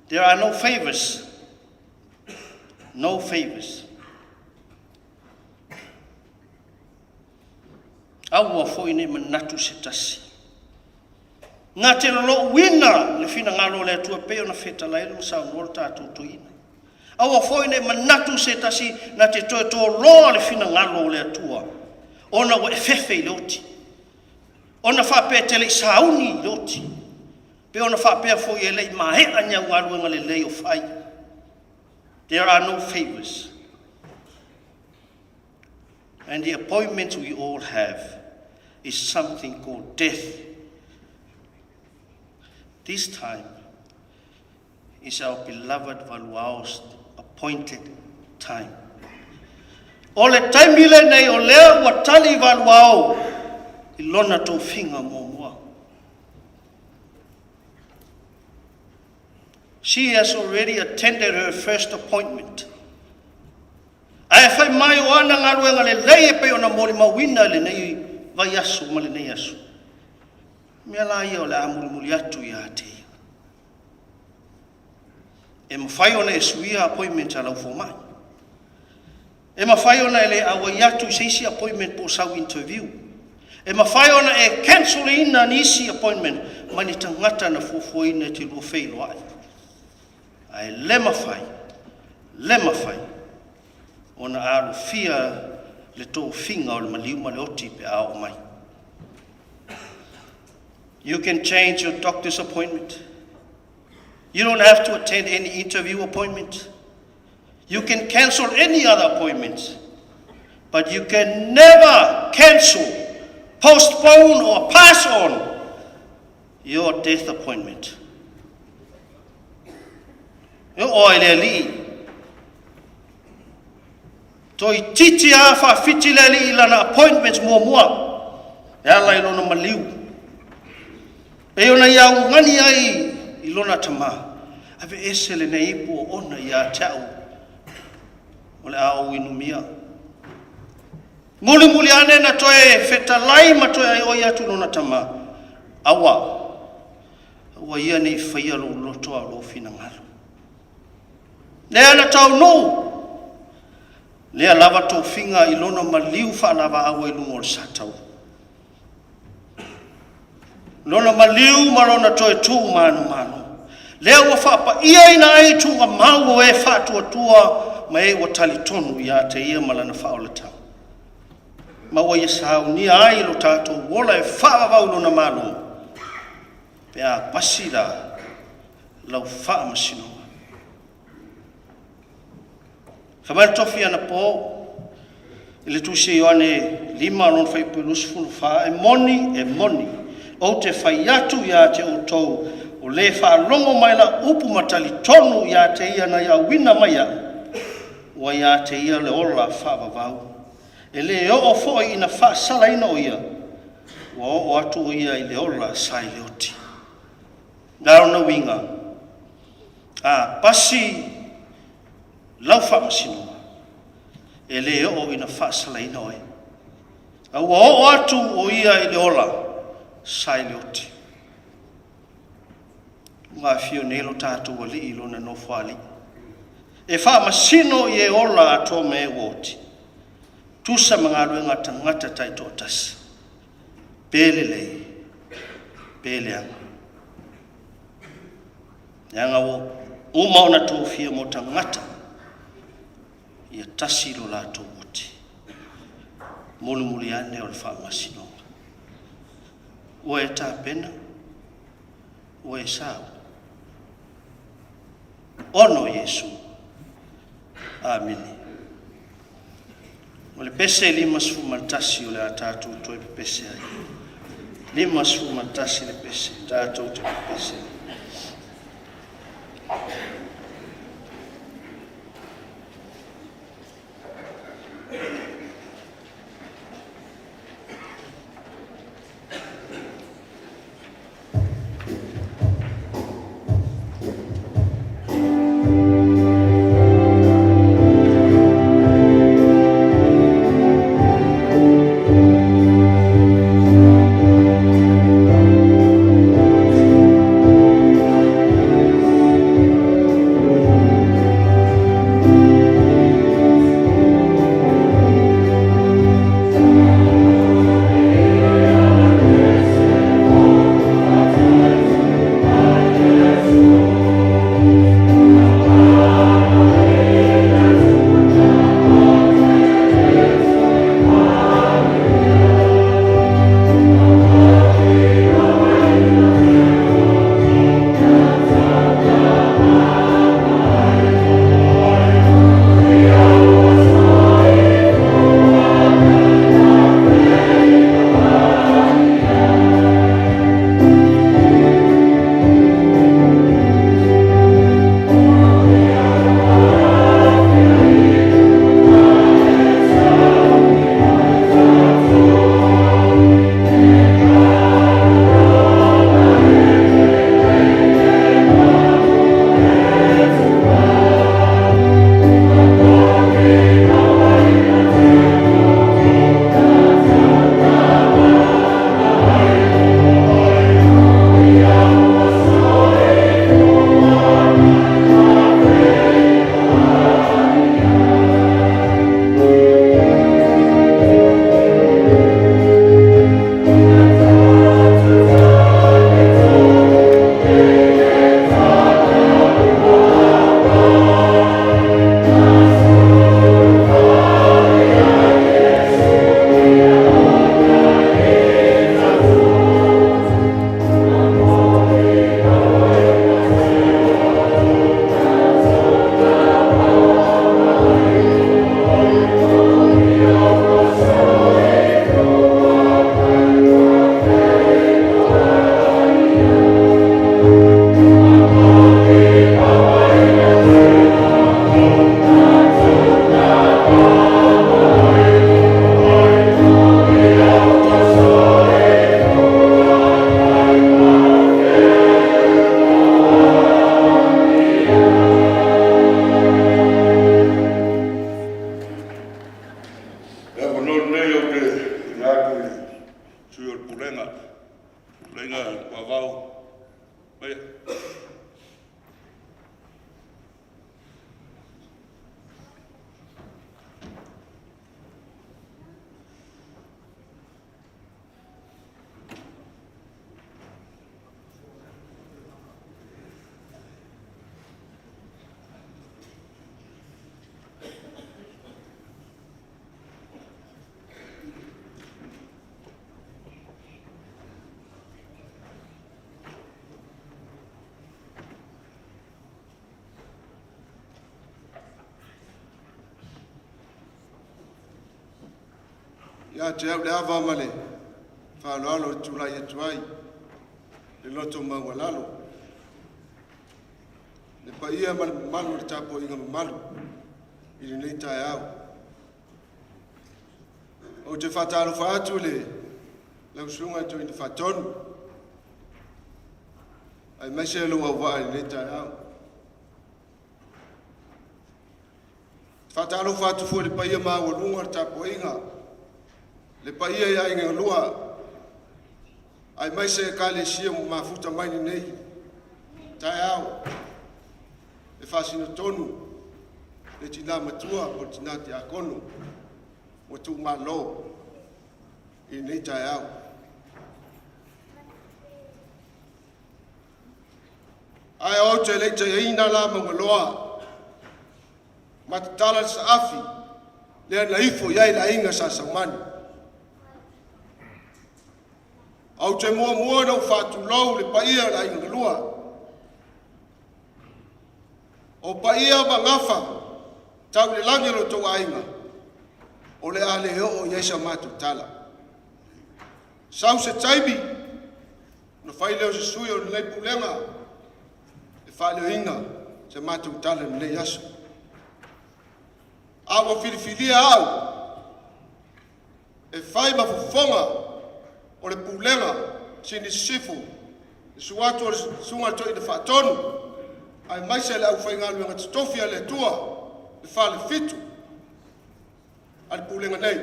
There are no favors. No favors. Aua foi nei manatu se tasi. Na te lolouina le finagalo o le Atua pei ona fetalai ma saunoa le tatou toeaina. Aua foi nei manatu se tasi na te toe toloa le finagalo o le Atua ona ua e fefe i le oti. Ona faapea e te le i sauni i le oti. Pe ona faapea foi e le i maea ni au galuega lelei o fai. There are no favors. And the appointment we all have is something called death. This time is our beloved Valuao's appointed time. O le taimi lenei o lea ua tali Valuao i lona tofiga muamua. She has already attended her first appointment. Ae fai mai o ana galuega lelei e pei ona molimauina i lenei vaiaso ma lenei aso. Mea la ia o le a mulimuli atu ia te ia. E mafai ona e suia appointment a lau fomai. E mafai ona e le auai atu i se isi appointment po o sau interview. E mafai ona e cancel ina nisi appointment mai ni tagata na fuafuaina e te lua feiloai. Ae le mafai, le mafai ona alofia le tofiga o le maliu ma le oti pe a oo mai. You can change your doctor's appointment. You don't have to attend any interview appointment. You can cancel any other appointments. But you can never cancel, postpone, or pass on your death appointment. E oo ai le alii. Toeitiiti a faawhiti le alii i lana appointment muamua e ala i lona maliu. Pei ona ia augani ai i lona Tama, aveese lenei ipu oona ia te au, o le a ou inumia. Mulimuli ane na toe fetalai ma toe aioi atu lona tama, aua, aua ia ne i faia lou loto a o lou finagalo. Lea na taunuu, lea lava tofiga i lona maliu faalavaau ai luga o le sataua. Lona maliu ma lona toe tu manumanu, lea ua faapaiaina ai tuugamau o e faatuatua ma e ua talitonu ia te Ia ma Lana faaolataga, ma ua Ia saunia ai lo tatou ola e faavavau i Lona Malo, pe a pasi la lau faamasinoga. Fai mai le tofi anapo i le tusi a Ioane 5 lona fuaiupu 24, e moni, e moni, ou te fai atu ia te outou, o le faalogo mai i lau upu ma talitonu ia te ia na auina mai au, ua ia te ia le ola faavavau. E le oo foi ina faasalaina o ia, ua oo atu o ia i le ola sailioti. O lona uiga, a pasi lau faamasinoga, e le oo ina faasalaina oe, a ua oo atu o ia i le ola sailioti. Ua afio nei lo tatou Alii i lona Nofoalii e faamasino i e ola atoa ma e ua oti, tusa ma galuega a tagata taitoatasi, pe lelei, pe leaga. Leaga ua uma ona tofia mo tagata, ia tasi lo latou oti. Mulimuli ane o le faamasinoga. Ua e tapena, ua e sau. Ono Iesu. Amene. O le pese 51 o le a tatou toe pepese ai. 51 le pese, tatou te pepese ai. Ia te au le ava ma le faaaloalo e tulai atu ai le loto maualalo, le paia ma le mamalu o le tapuaiga mamalu i lenei taeao. Ou te faatalofa atu i le lau Susuga i le Toeaina Faatonu, aemaise lou auvaa i lenei taeao. E faatalofa atu foi i le paia maualuga o le tapuaiga, le paia i aiga e lua, aemaise Ekalesia ua mafuta mai lenei taeao e faasino tonu le tina matua po o le tina tiakono ua tuumalo i lenei taeao. Ae ou te le i taiaina la Maugaloa ma tatala le saafi lea na ifo i ai le aiga Sa Saumani. Ou te muamua ona ou faatulou le paia o le aiga na lua. O paia ma gafa tau le lagi o lo outou aiga, o le a le oo i ai sa matou tala. Sau se taimi, ona fai lea o se sui o lenei pulega e faaleoina se matou tala i lenei aso. A ua filifilia au e fai ma fofoga o le pulega Silisifo, le susu atu o le susuga i le Toeaina Faatonu, aemaise le aufaigaluega totofi a le Atua, le Falefitu a le pulega nei,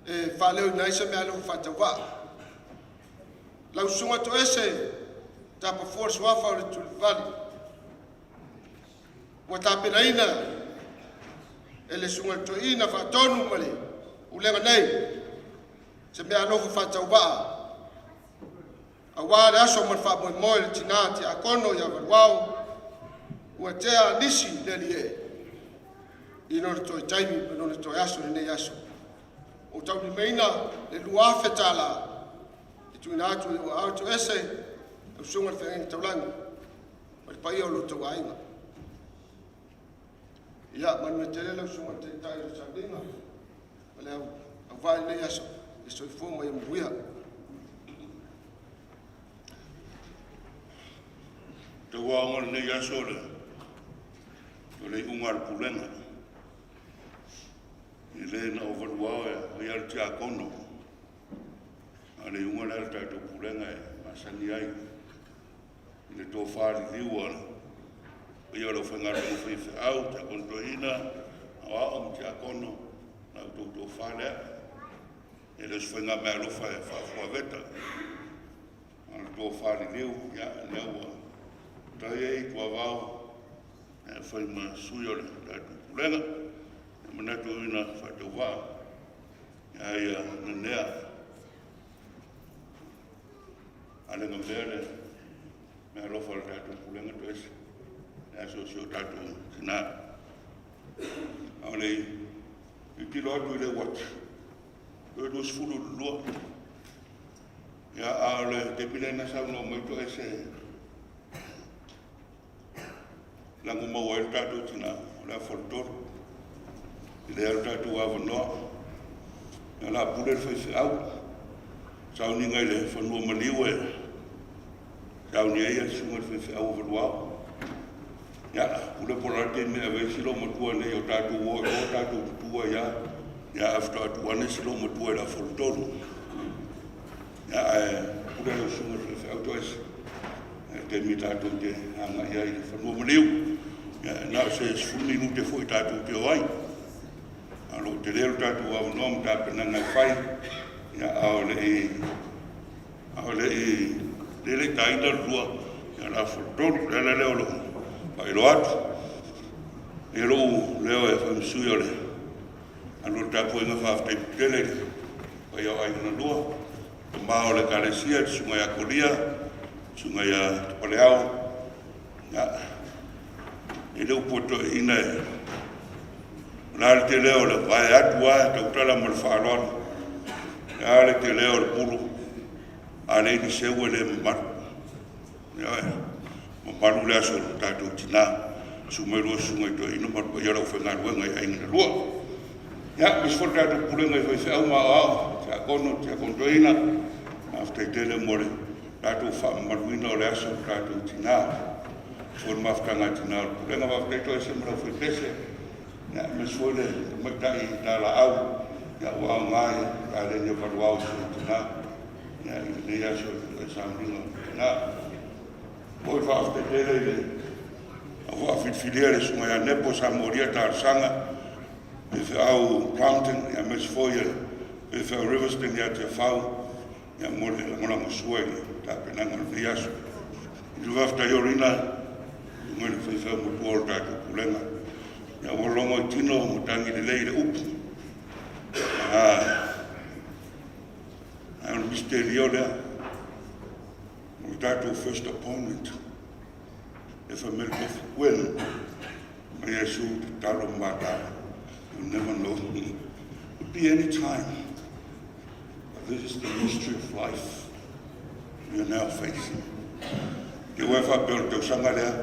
e faaleoina ai se meaalofa faatauvaa. Lau Susuga Toese Tapafua le Suafa o le Tuilivali, ua tapenaina e le Susuga i le Toeaina Faatonu ma le pulega nei se meaalofa faatauvaa aua le aso ma le faamoemoe o le tina tiakono ia Valuao ua tea nisi le alii i lona toe taimi ma lona toe aso i lenei aso. Ua taulimaina le $2,000 e tuuina atu i ou aao toese lau susuga i le feagaiga taulagi ma le paia o lo outou aiga. Ia manuia tele lau susuga i le taitai o le sauniga ma le auvaa i lenei aso. Ia soifua ma ia manuia. Tauaoga o lenei aso o le iuga a le pulega. E le na o Valuao e faia le tiakono, a o le iuga lea a le tatou pulega e masani ai i le tofa liliu a le paia o le aufaigaluega faifeau, tiakono toeaina, aoao ma tiakono, la outou tofa lea. E le o se faiga meaalofa e faafuaveta, a o le tofa liliu, ia, lea ua tai ai tuavao e fai ma sui o le tatou pulega. E manatu ina faatauvaa ia ia nanea alega mea le meaalofa a le tatou pulega toese le aso o si o tatou tina. A o le tilotilo atu i le uati, toe 22. Ia, a o le taimi lea na saunoa mai toese lago maua ai le tatou tina, o le afa o le tolu. E le o le tatou avanoa. Ia la pule le faifeau. Sauniga i le fanua maliu e sauni ai le susuga i le faifeau o Valuao. Ia, pule po o le a le taimi e ave ai si loomatua nei o tatou o i o tatou tutu ai lava. Ia, ae faatoa tuu ane si loomatua i le afa o le tolu. Ia, ae pule lau susuga i le faifeau toese. I le taimi tatou te agai ai i le fanua maliu. Ia, na o se 10 minute foi tatou te o ai. A o lo o tele lo tatou avanoa ma tapenaga e fai. Ia, a o le i a o le i le le taina le lua, ia le afa o le tolu. Le ala lea o lou faailoa atu. Ia lou leo e fai ma sui o le alu o le tapuaiga faafetai tele i le paia o aiga na lua, tama o le Ekalesia, le susuga ia Kolia, susuga ia Tupaleao. Ia, e le upu a toeaiina e o le a le tele o le vae atu lava e tautala ma le faaaloalo. E a le tele o le pulu, a leai ni seu e le mamalu. Ioe, mamalu le aso o le tatou tina. Susu mai lua susuga i toeaina ma le paia o le aufaigaluega i aiga na lua. Ia, aemaise foi le tatou pulega i faifeau ma aoao, tiakono, tiakono toeaina, faafetai tele mo le tatou faamamaluina o le aso o le tatou tina. Foi le mafutaga a tina o le pulega, faafetai Toese ma le aufaipese, ia, aemaise foi le tamaitai talaau, ia, ua aoga i taleni o Valuao i tina, ia, i lenei aso i le sauniga o tina. Foi faafetai tele i le au faafilifilia le susuga ia Nepo sa molia talosaga, faifeau Crompton, ia, aemaise foi le faifeau Riverston ia Tiafau, ia, mo le lagolagosua i le tapenaga o lenei aso. I le faafetai o Rina, mai le faifeau matua o le tatou pulega. Ia, ua logo i tino matagi lelei i le upu. Ae o le misitelio lea, o le tatou first appointment, e fai mai le tofi, when? Ma Iesu tatalo ma matala. You never know. It could be any time. But this is the mystery of life we are now facing. Te ua e faapea o le tausaga lea,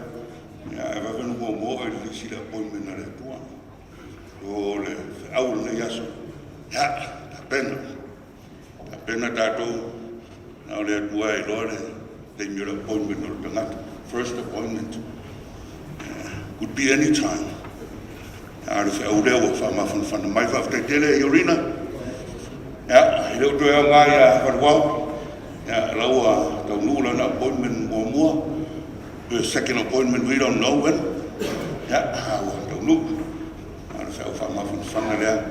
ia, e vave ona muamua oe i le lisi le appointment a le Atua. O le feau o lenei aso, ia, tapena. Tapena tatou, na o le Atua e iloa le taimi o le appointment o le tagata. First appointment. Could be any time. A o le feau lea ua faamafanafana mai. Faafetai tele i Orina. Ia, e le o toe aoga ia Valuao. Ia, la ua taunuu lana appointment muamua. The second appointment, we don't know when. Ia, ua taunuu. A o le feau faamafanafana lea,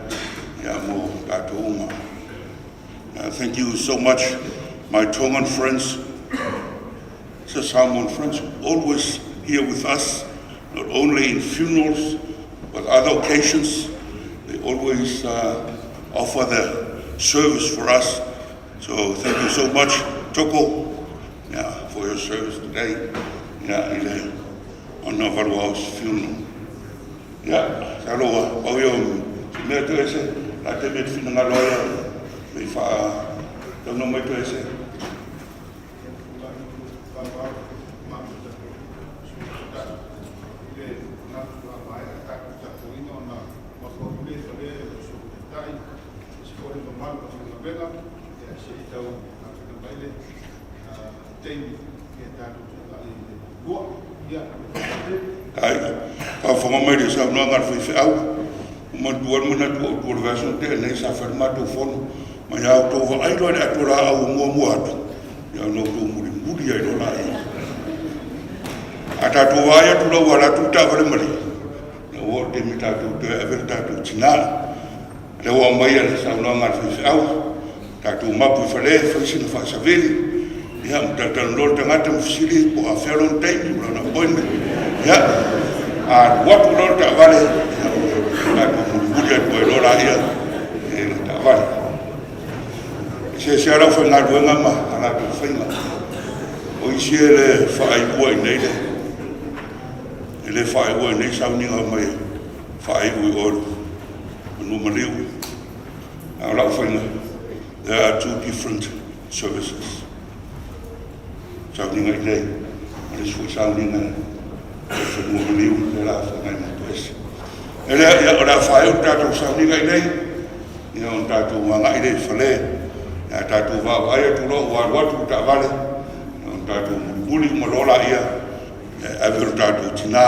ia, mo tatou uma. Thank you so much, my Tongan friends, Samoan friends, always here with us, not only in funerals, but other occasions. They always offer their service for us. So thank you so much, Toko, yeah, for your service today. Yeah, i le ona Valuao's funeral. Yeah, salo pau ia o se mea Toese, la te mea te finagalo ai me wha tauna mai Toese. Ai, faafofoga mai le saunoaga a le faifeau, ua manatua ai le manatu o outou o le vaiaso na tea nei sa fai le matou fono, mai a outou vaai loa i le ato laau ua muamua atu, ia ona outou mulimuli ai loa laia. A tatou vaai atu la ua alu atu le taavale malie, ia ua oo le taimi tatou toe ave le tatou tina. Lea ua aumaia le saunoaga a le faifeau, tatou mapu i fale, fai sina faasavili, ia, ma talatalanoa le tagata ma fesili po o afea lona taimi, o lona appointment. Ia, a alu atu loa le taavale, ia, tatou mulimuli atu ai loa laia i le taavale. E seasea le aufaigaluega ma a latou faiga. O isi e le faaiua i nei le, e le faaiua i nei sauniga mai e faaiu i o i Manu Maliu. A o lau faiga, there are two different services. Sauniga i nei, ma le isi foi sauniga i Fanua Maliu, le la whangai mo Toese. E lea, ia, o le a faaiu le tatou sauniga i nei, ia, ona tatou agai lea i fale, ia, tatou vaavaai atu loa ua alu atu le taavale, ia, ona tatou mulimuli uma loa laia, ia, e ave lo tatou tina,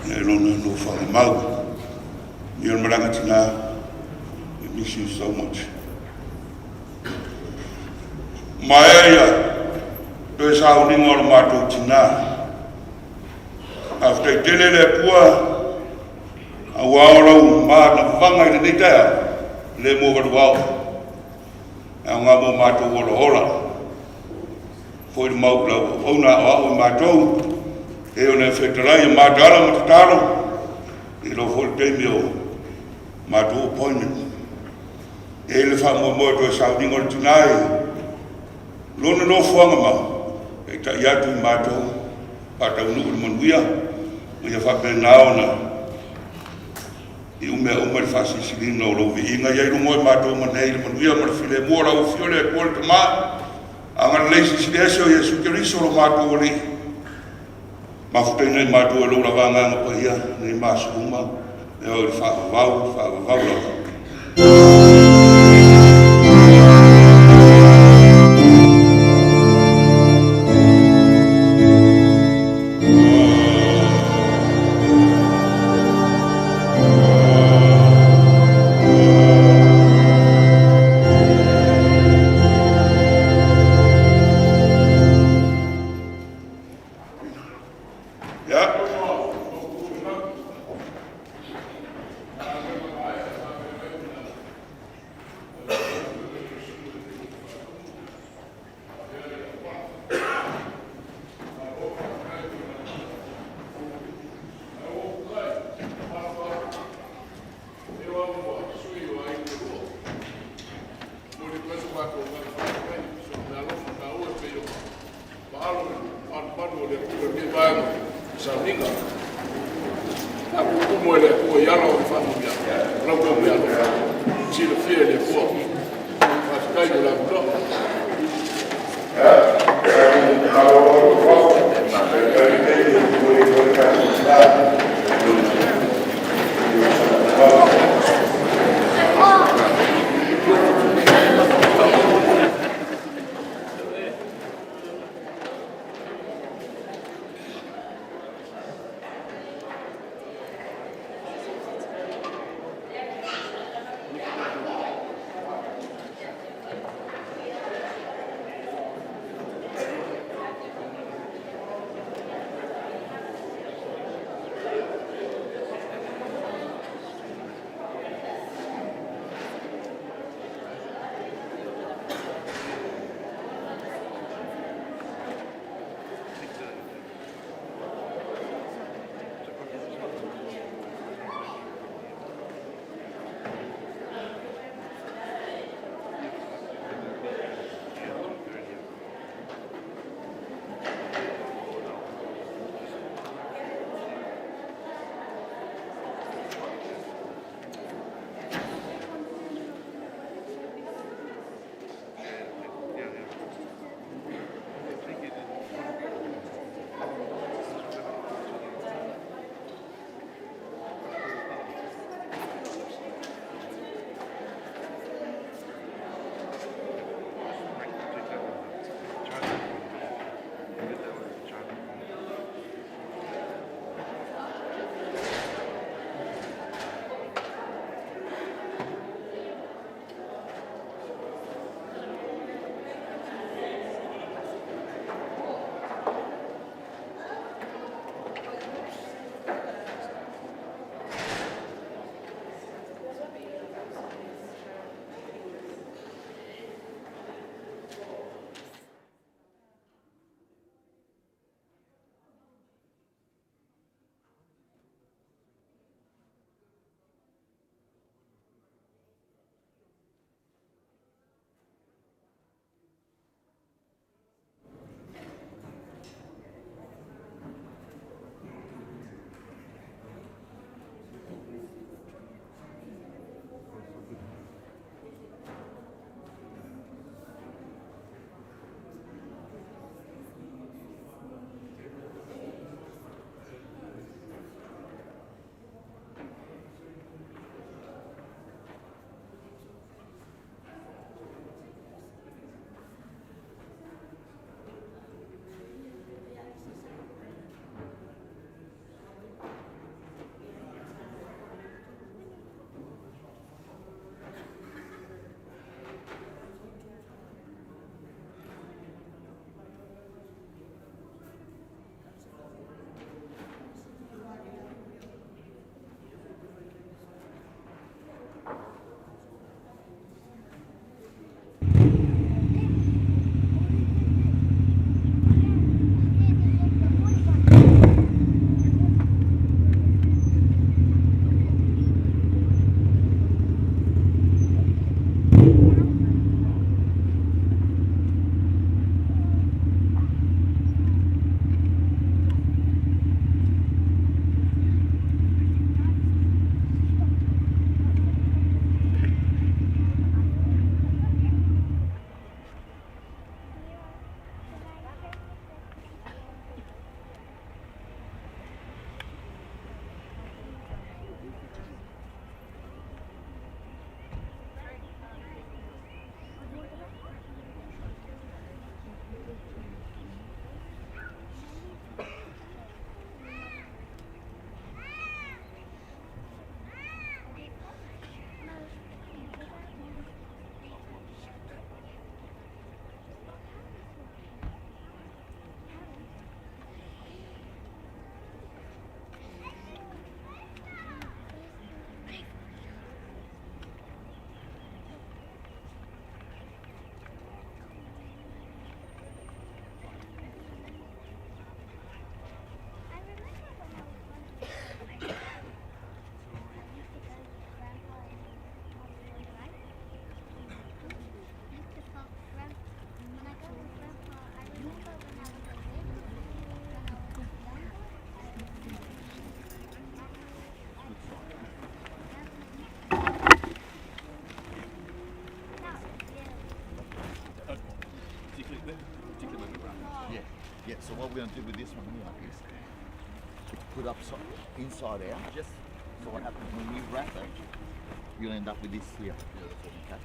ia, i lona nofoaga mau. Ia le malaga tina, we miss you so much. Maea ia toe sauniga o le matou tina. Faafetai tele le Atua aua o lau manavaga i lenei taeao, le mo Valuao. E aoga mo matou olaola. Foi le mau i lau auauna aoao i matou, e ona e fetalai e mataala ma tatalo, i lou foi le taimi o matou appointment. E i ai le faamoemoe toe sauniga o le tina i lona nofoaga mau, taitai atu i matou faataunuu i le manuia, ma ia faapena ona iu mea uma i le faasilisiliina o lou viiga. Ia i luga o i matou ma nei le manuia ma le filemu o lau Afio le Atua le Tama, agalelei silisili ese o Iesu Keriso lo matou Alii, mafutaina i matou e lou lava Agaga Paia nei ma aso uma, e oo i le faavavau, faavavau lava. Ia. going to do with this one here is put upside, inside out. Just so what happens when you wrap it, you'll end up with this here. Okay.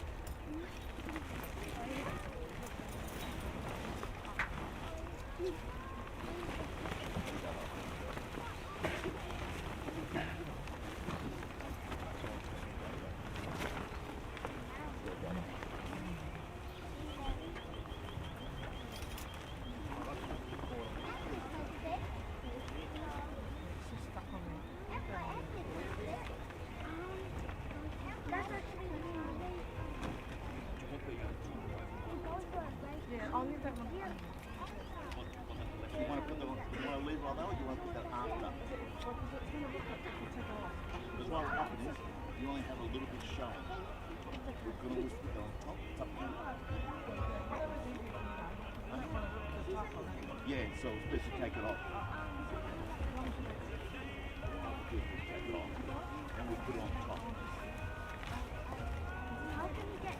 Yeah, I'll leave that one. You want to put the, you want to leave it like that, or you want to put that after? Because what will happen is you only have a little bit showing. We could always put that on top. It's up to you. Yeah, so it's best to take it off. Take it off, and we put it on top. How can you get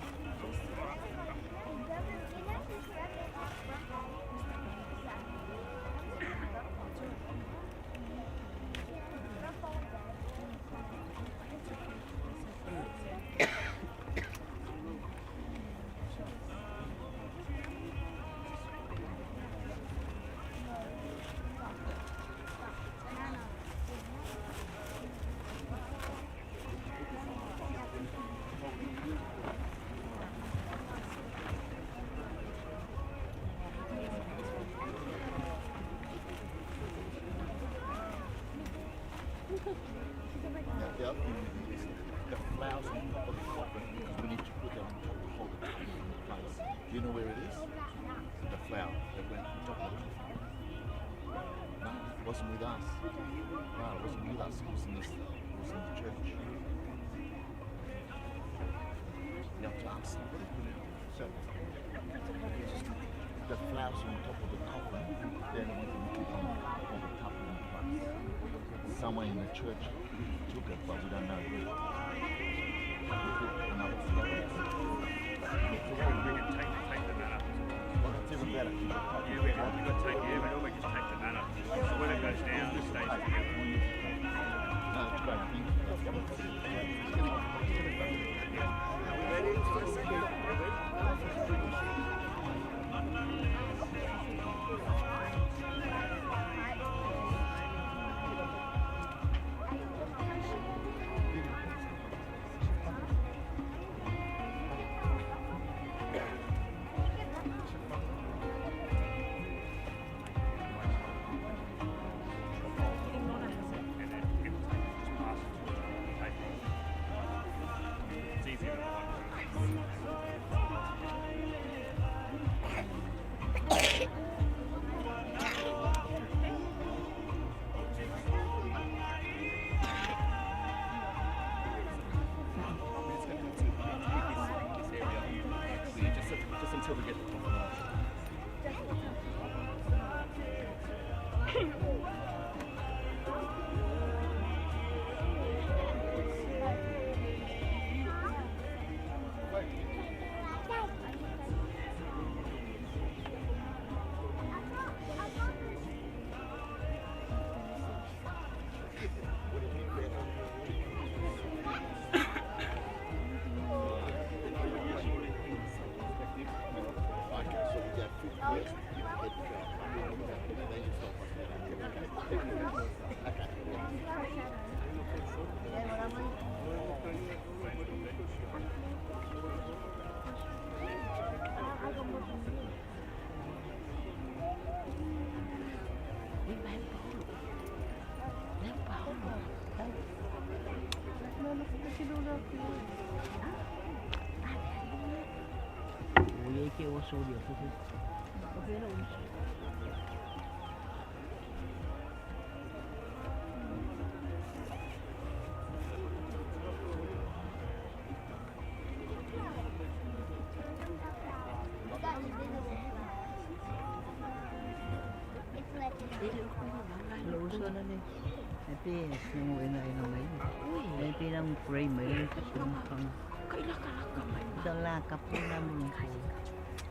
Now the other thing we need is the flowers on top of the coffin, because we need to put that on top to hold the coffin in place. Do you know where it is? The flower that went on top of the coffin. No, it wasn't with us. No, it wasn't with us. It was in, this, it was in the church. You have to ask somebody. So the flowers on top of the coffin, they're the ones that we put on hold the coffin in place. Someone in the church took it, but we don't know who. We put another flower. We can take the mat up as well. Well, that's even better. Yeah, we got tape. Yeah, we normally just take the mat up. So when it goes down, it stays together. No, it's great. Thank you. And then people take it, just pass it to each other. Tape it. It's easier than one. We're just going to keep this area clear just until we get the coffin off. Would it be better Okay, so we got 50 first, you get and then you stop like that. Okay.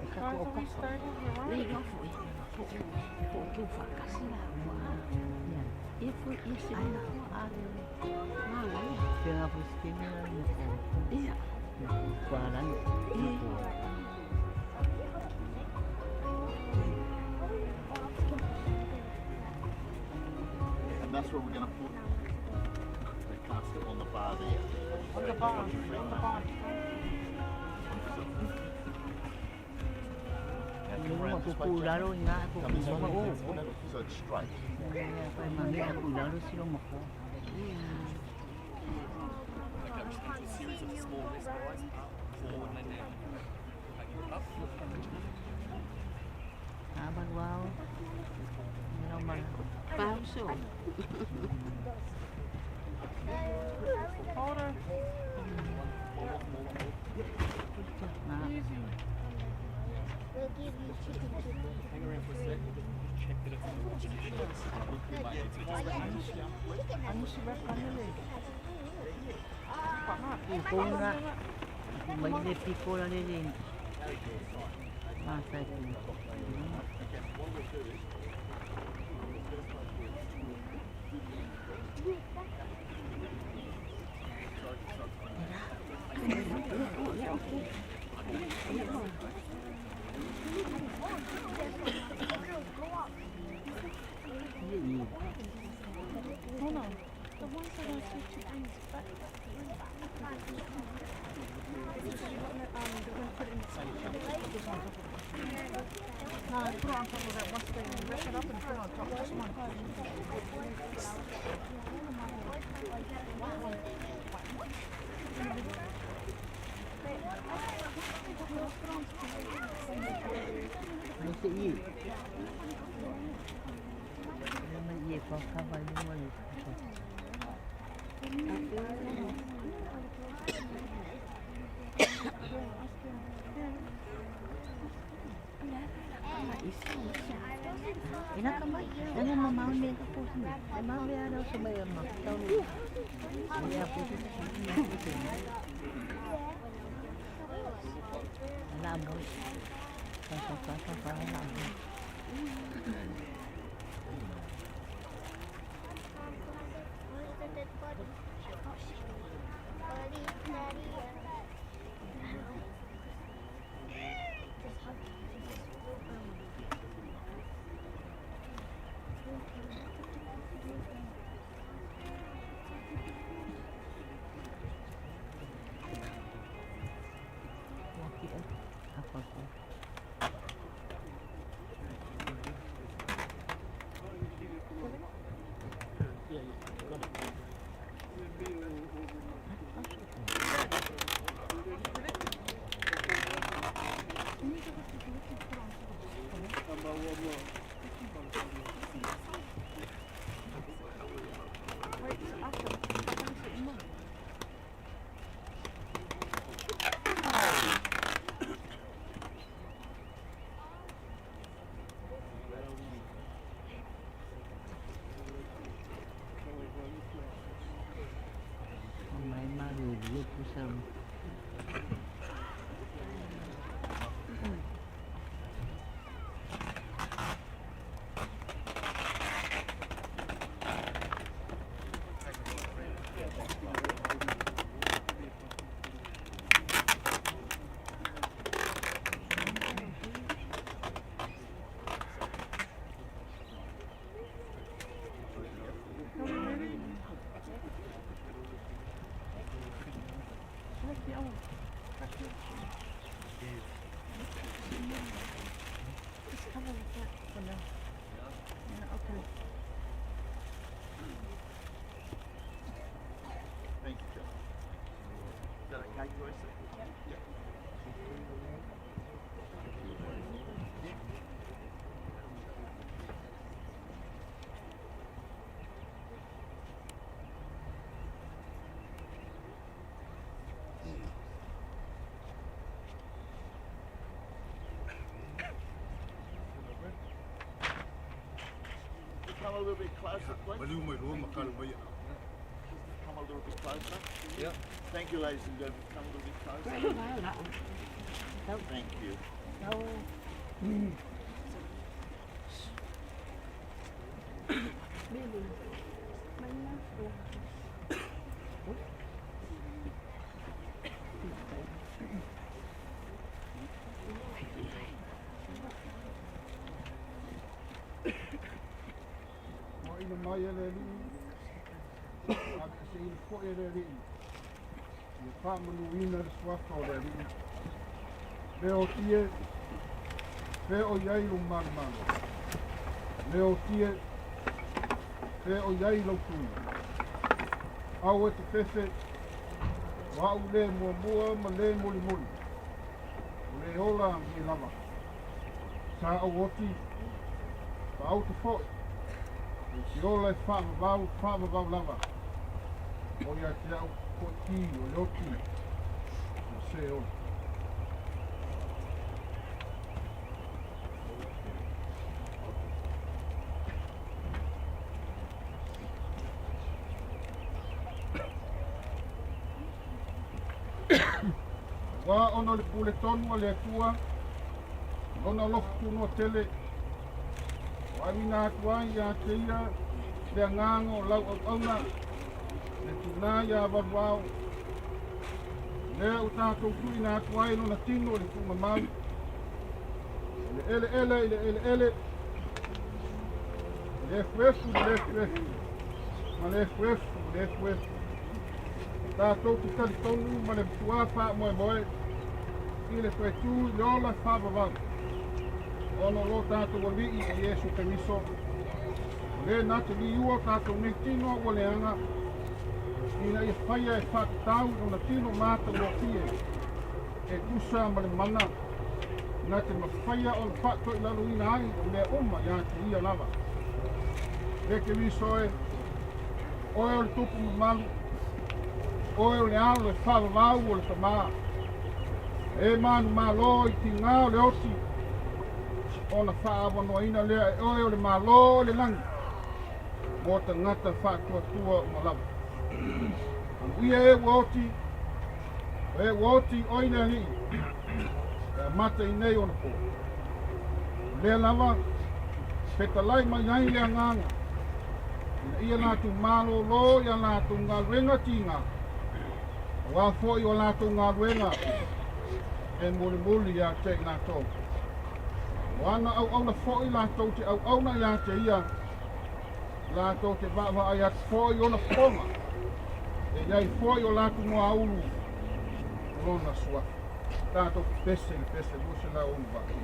And that's where we're going to put the casket on the bar there. On the bar. On the bar. Now come round this way, Jack. Come this way. So it's straight. Okay, we just do a series of small left rise, up, forward and then down. Okay, up. Hold her. Easy. Hang around for a sec. We'll just check that it's in the right position. We might need to adjust it. Hold on. The ones that are two things back. No, put it on top of that one thing and wrap it up and put it on top. Just one. Wait, so after. Just cover with that for now. Yeah, okay. Thank you, John. Is that okay, Grace? Yeah. Come a little bit closer, please. Come a little bit closer. Yeah. Thank you, ladies and gentlemen. Come a little bit closer. Thank you. Moaina mai e le Alii, aveeseina foi e le Alii, ia faamanuina le suafa o le Alii. Leotie, fea o i ai lou malumalu? Leotie, fea o i ai lau tui? Aua e te fefe, o au le muamua ma le mulimuli, o le ola nei lava. Sa ou oti, sa ou te foi, ou te ola e faavavau, faavavau lava. O ia te au foi ki o le oti, o se ola. Aua ona o le pule tonu a le Atua, Lona alofa tunoa tele, ua auina atu ai ia te ia le agaga o lau auauna, le tina iā Valuao, lea ua tatou tuuina atu ai lona tino i le tuugamau, o le eleele i le eleele, o le efuefu i le efuefu, ma le efuefu i le efuefu. Tatou te talitonu ma le matua faamoemoe i le toe tu i le ola faavavau, ona o lo tatou Alii o Iesu Keriso, o le na te liua o tatou nei tino ua leaga, ina ia faia e faatatau i lona tino matagofie e tusa ma le mana na te mafaia ona faatoilaloina ai o mea uma ia te ia lava. E Keriso e, Oe o le tupu mamalu, Oe o le alo e faavavau o le Tama. E manumalo i tigā o le oti, ona faaavanoaina lea e Oe o le Malo o le lagi mo tagata faatuatua uma lava. Amuia e ua oti, o e ua oti oi le Alii, e amata i nei ona po. O lea lava, fetalai mai ai le Agaga, ina ia latou malōlō i a latou galuega tigā, auā foi o a latou galuega e mulimuli ia te i latou. O ana auauna foi latou te auauna ia te ia, latou te vaavaai atu foi i ona fofoga, e i ai foi o latou muaulu o lona suafa. Tatou pese i le pese 268.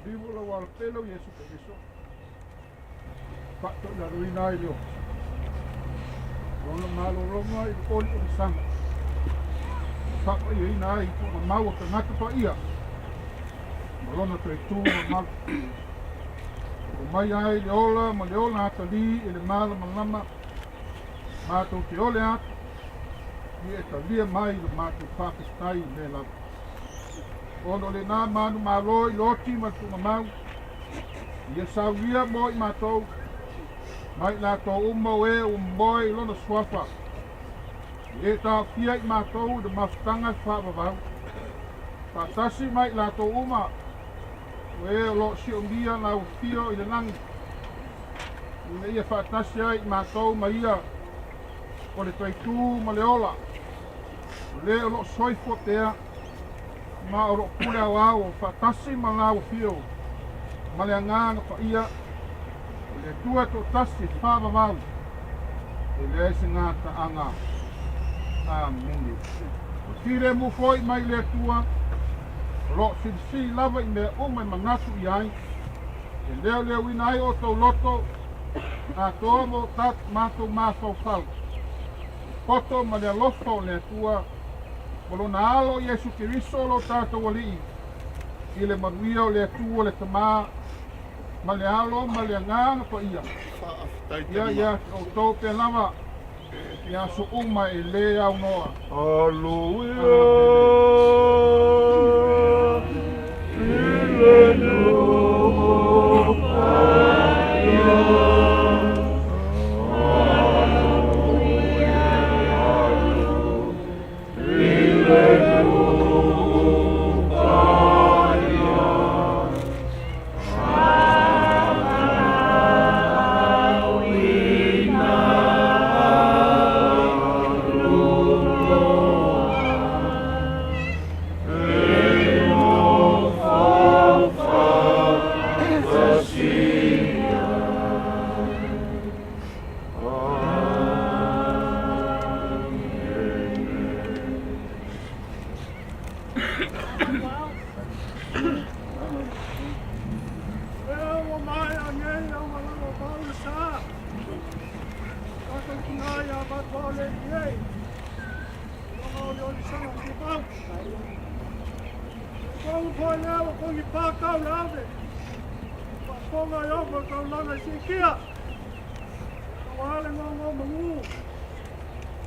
Liu lau alapele o Iesu Keriso. Faatoilaloina ai le oti. Lona malologa i le oliolisaga. Faapaiaina ai i tuugamau o tagata paia ma lona toe tu mamalu. O mai ai le ola ma le ola atalī i le malamalama matou te ole atu i e talia mai lo matou faafetai i mea lava. Ona o lenā manumalo i le oti ma le tuugamau, ia saulia mo i matou, Ma i latou uma o e ua momoe i Lona Suafa, e le taofia i matou i le mafutaga e faavavau, faatasi ma i latou uma o e o lo o siomia lau afio i le lagi, ina ia faatasi ai i matou ma Ia o le Taitu ma le Ola, o le o lo o soifua pea ma o lo o pule aoao faatasi ma lau afio ma le Agaga Paia, o le Atua e toatasi e faavavau, e leai se gataaga. Amene. O filemu foi mai le Atua, o lo o silisili lava i mea uma e manatu i ai, e leoleoina ai outou loto, atoa ma o matou mafaufau, i le poto ma le alofa o le Atua, ma Lona Alo Iesu Keriso lo tatou Alii, i le manuia o le Atua le Tama, ma le Alo ma le Agaga Paia, ia ia te outou pea lava i aso uma e lē aunoa. Amene. Ua maea nei au malama o Paula sa. Tatou tina ia Matuao le i ei. Loga o le olisaga tumau. Kongu foi lea ua kongi pākau le ave. Faafofoga i ofa o le taulaga i siitia. Aua le gogo manu.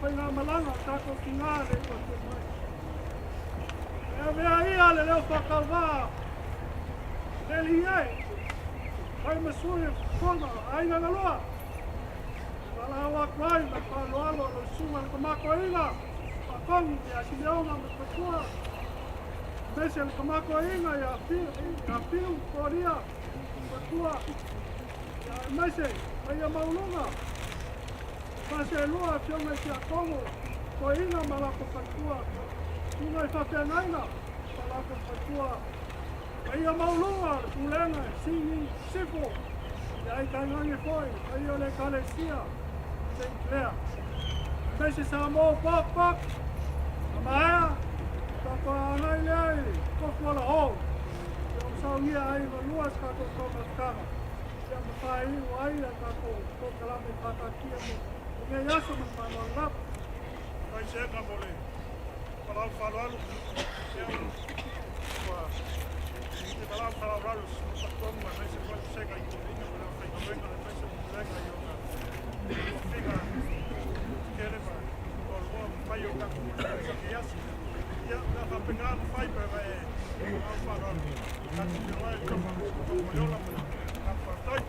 Faigamalaga o tatou tina le i afio mai. E avea ia le leo faatauvaa le alii e, fai ma sui o fofoga o aiga na lua. E valaau atu ai ma le faaaloalo a lau susuga i le Tama Toeaina, Faatonu ia Simeona ma le Faletua, aemaise le Tama Toeaina ia Fiu Kolia ma le Faletua, ia aemaise paia maualuga Faaseelua afioga i Tiakono, Toeaina ma latou faletua, Susuga i Faafeagaiga ma latou faletua, Paia maualuga o le Pulega e Sini Sifo, ia ai tainane foi le paia o le Ekalesia Saint Clair. Aemaise Samoa o Pok Pok, a maea, faatoa agai lea i le tofu alahou, ia ua saunia ai ma lua se tatou taumafataga. Ia ma faaiu ai a tatou polokalame faataatia mo lenei aso ma le faaaloalo lava. Faisega mo le valaau faaaloalo ia ua le valaau faaaloalo faatonu aemaise foi le vasega i toeaiina ma le aufaigaluega aemaise le pulega i ona tofiga tetele ma toalua ma fai o tatou i lenei aso. Ia o le a faapena ona fai pe ana e valaau faaaloalo tatou feiloai i le tofa o le ola ma le faafetai.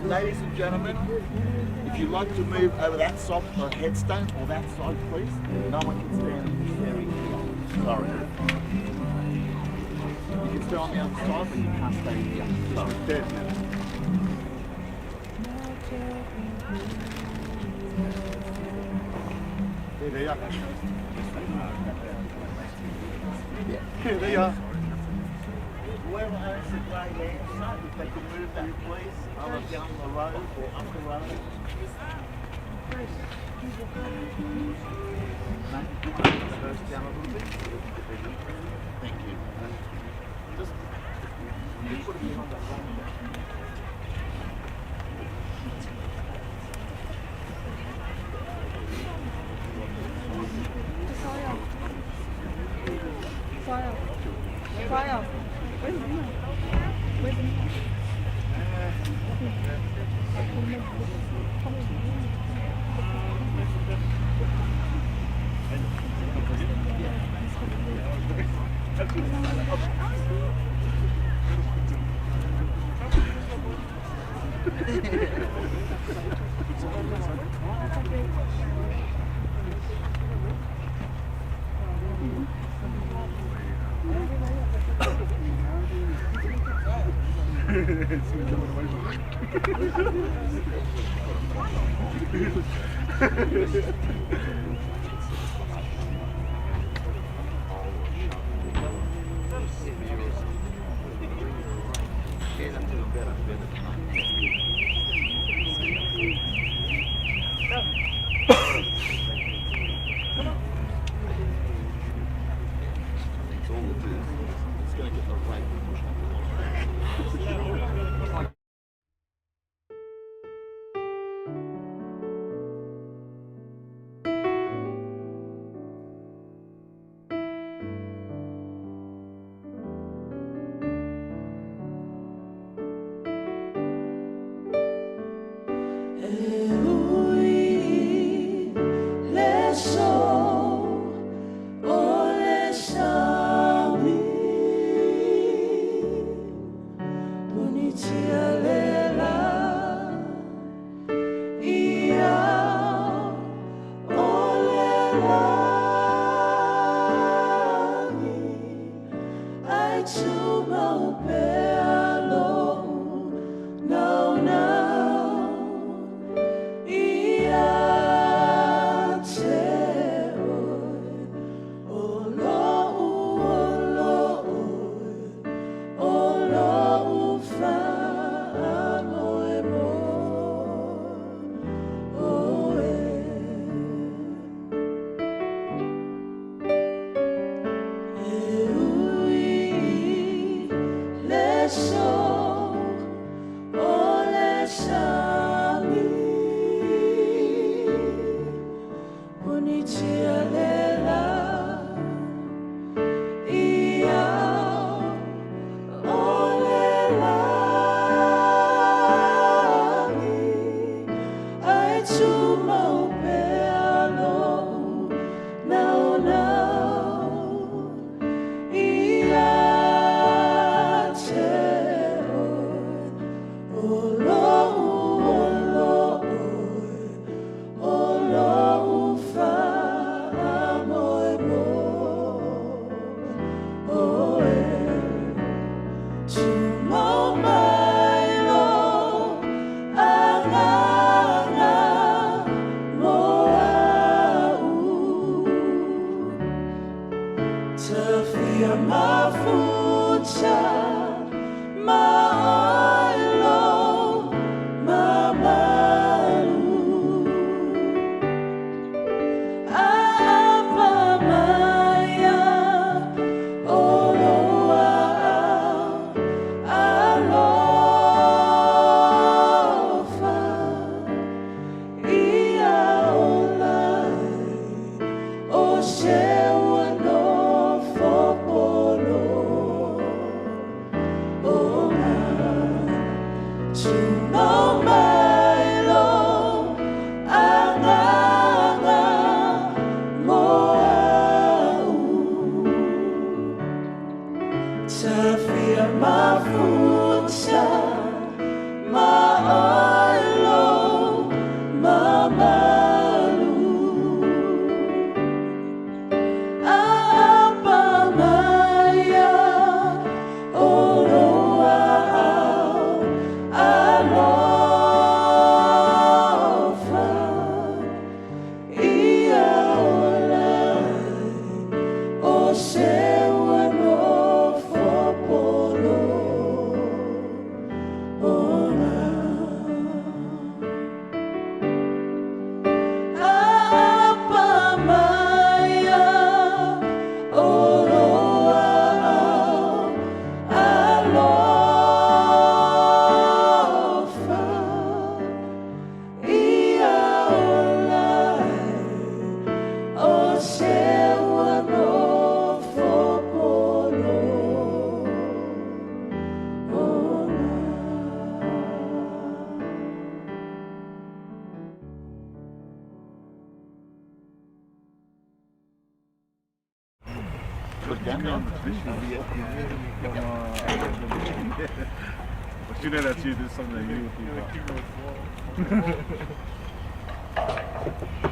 Ladies and gentlemen, if you'd like to move over that side the headstone or that side, please. No one can stand in this area here. Sorry. You can stay on the other side, but you can't stay here. Sorry. There they are. Here they are. Whoever owns the grey Lancer, if they could move that, please, either down the road or up the road. Mate, you want to put the hearse down a little bit? Thank you. Just, you put it behind that one. It's all it is. It's going to get the rate push up. E ui aso o le sami. Punitia le la i au o le lagi, ae tumau pea lou naunau ia te oe, o lou olo oe, o lou faamoemoe oe. Tumau mai lou agaga mo au. Tafia mafuta ma oilo mamalu. Aapa maia o lou aao alofa ia ola ai o se ua nofo polo ona. Tumau mai lou agaga mo au. Tafia mafuta ma oilo mamalu. Aapa maia o lou aao alofa ia ola ai o se ua nofo polo ona. Aapa maia o lou aao alofa ia ola ai o se ua nofo polo ona. But you know that's you, there's something you would do.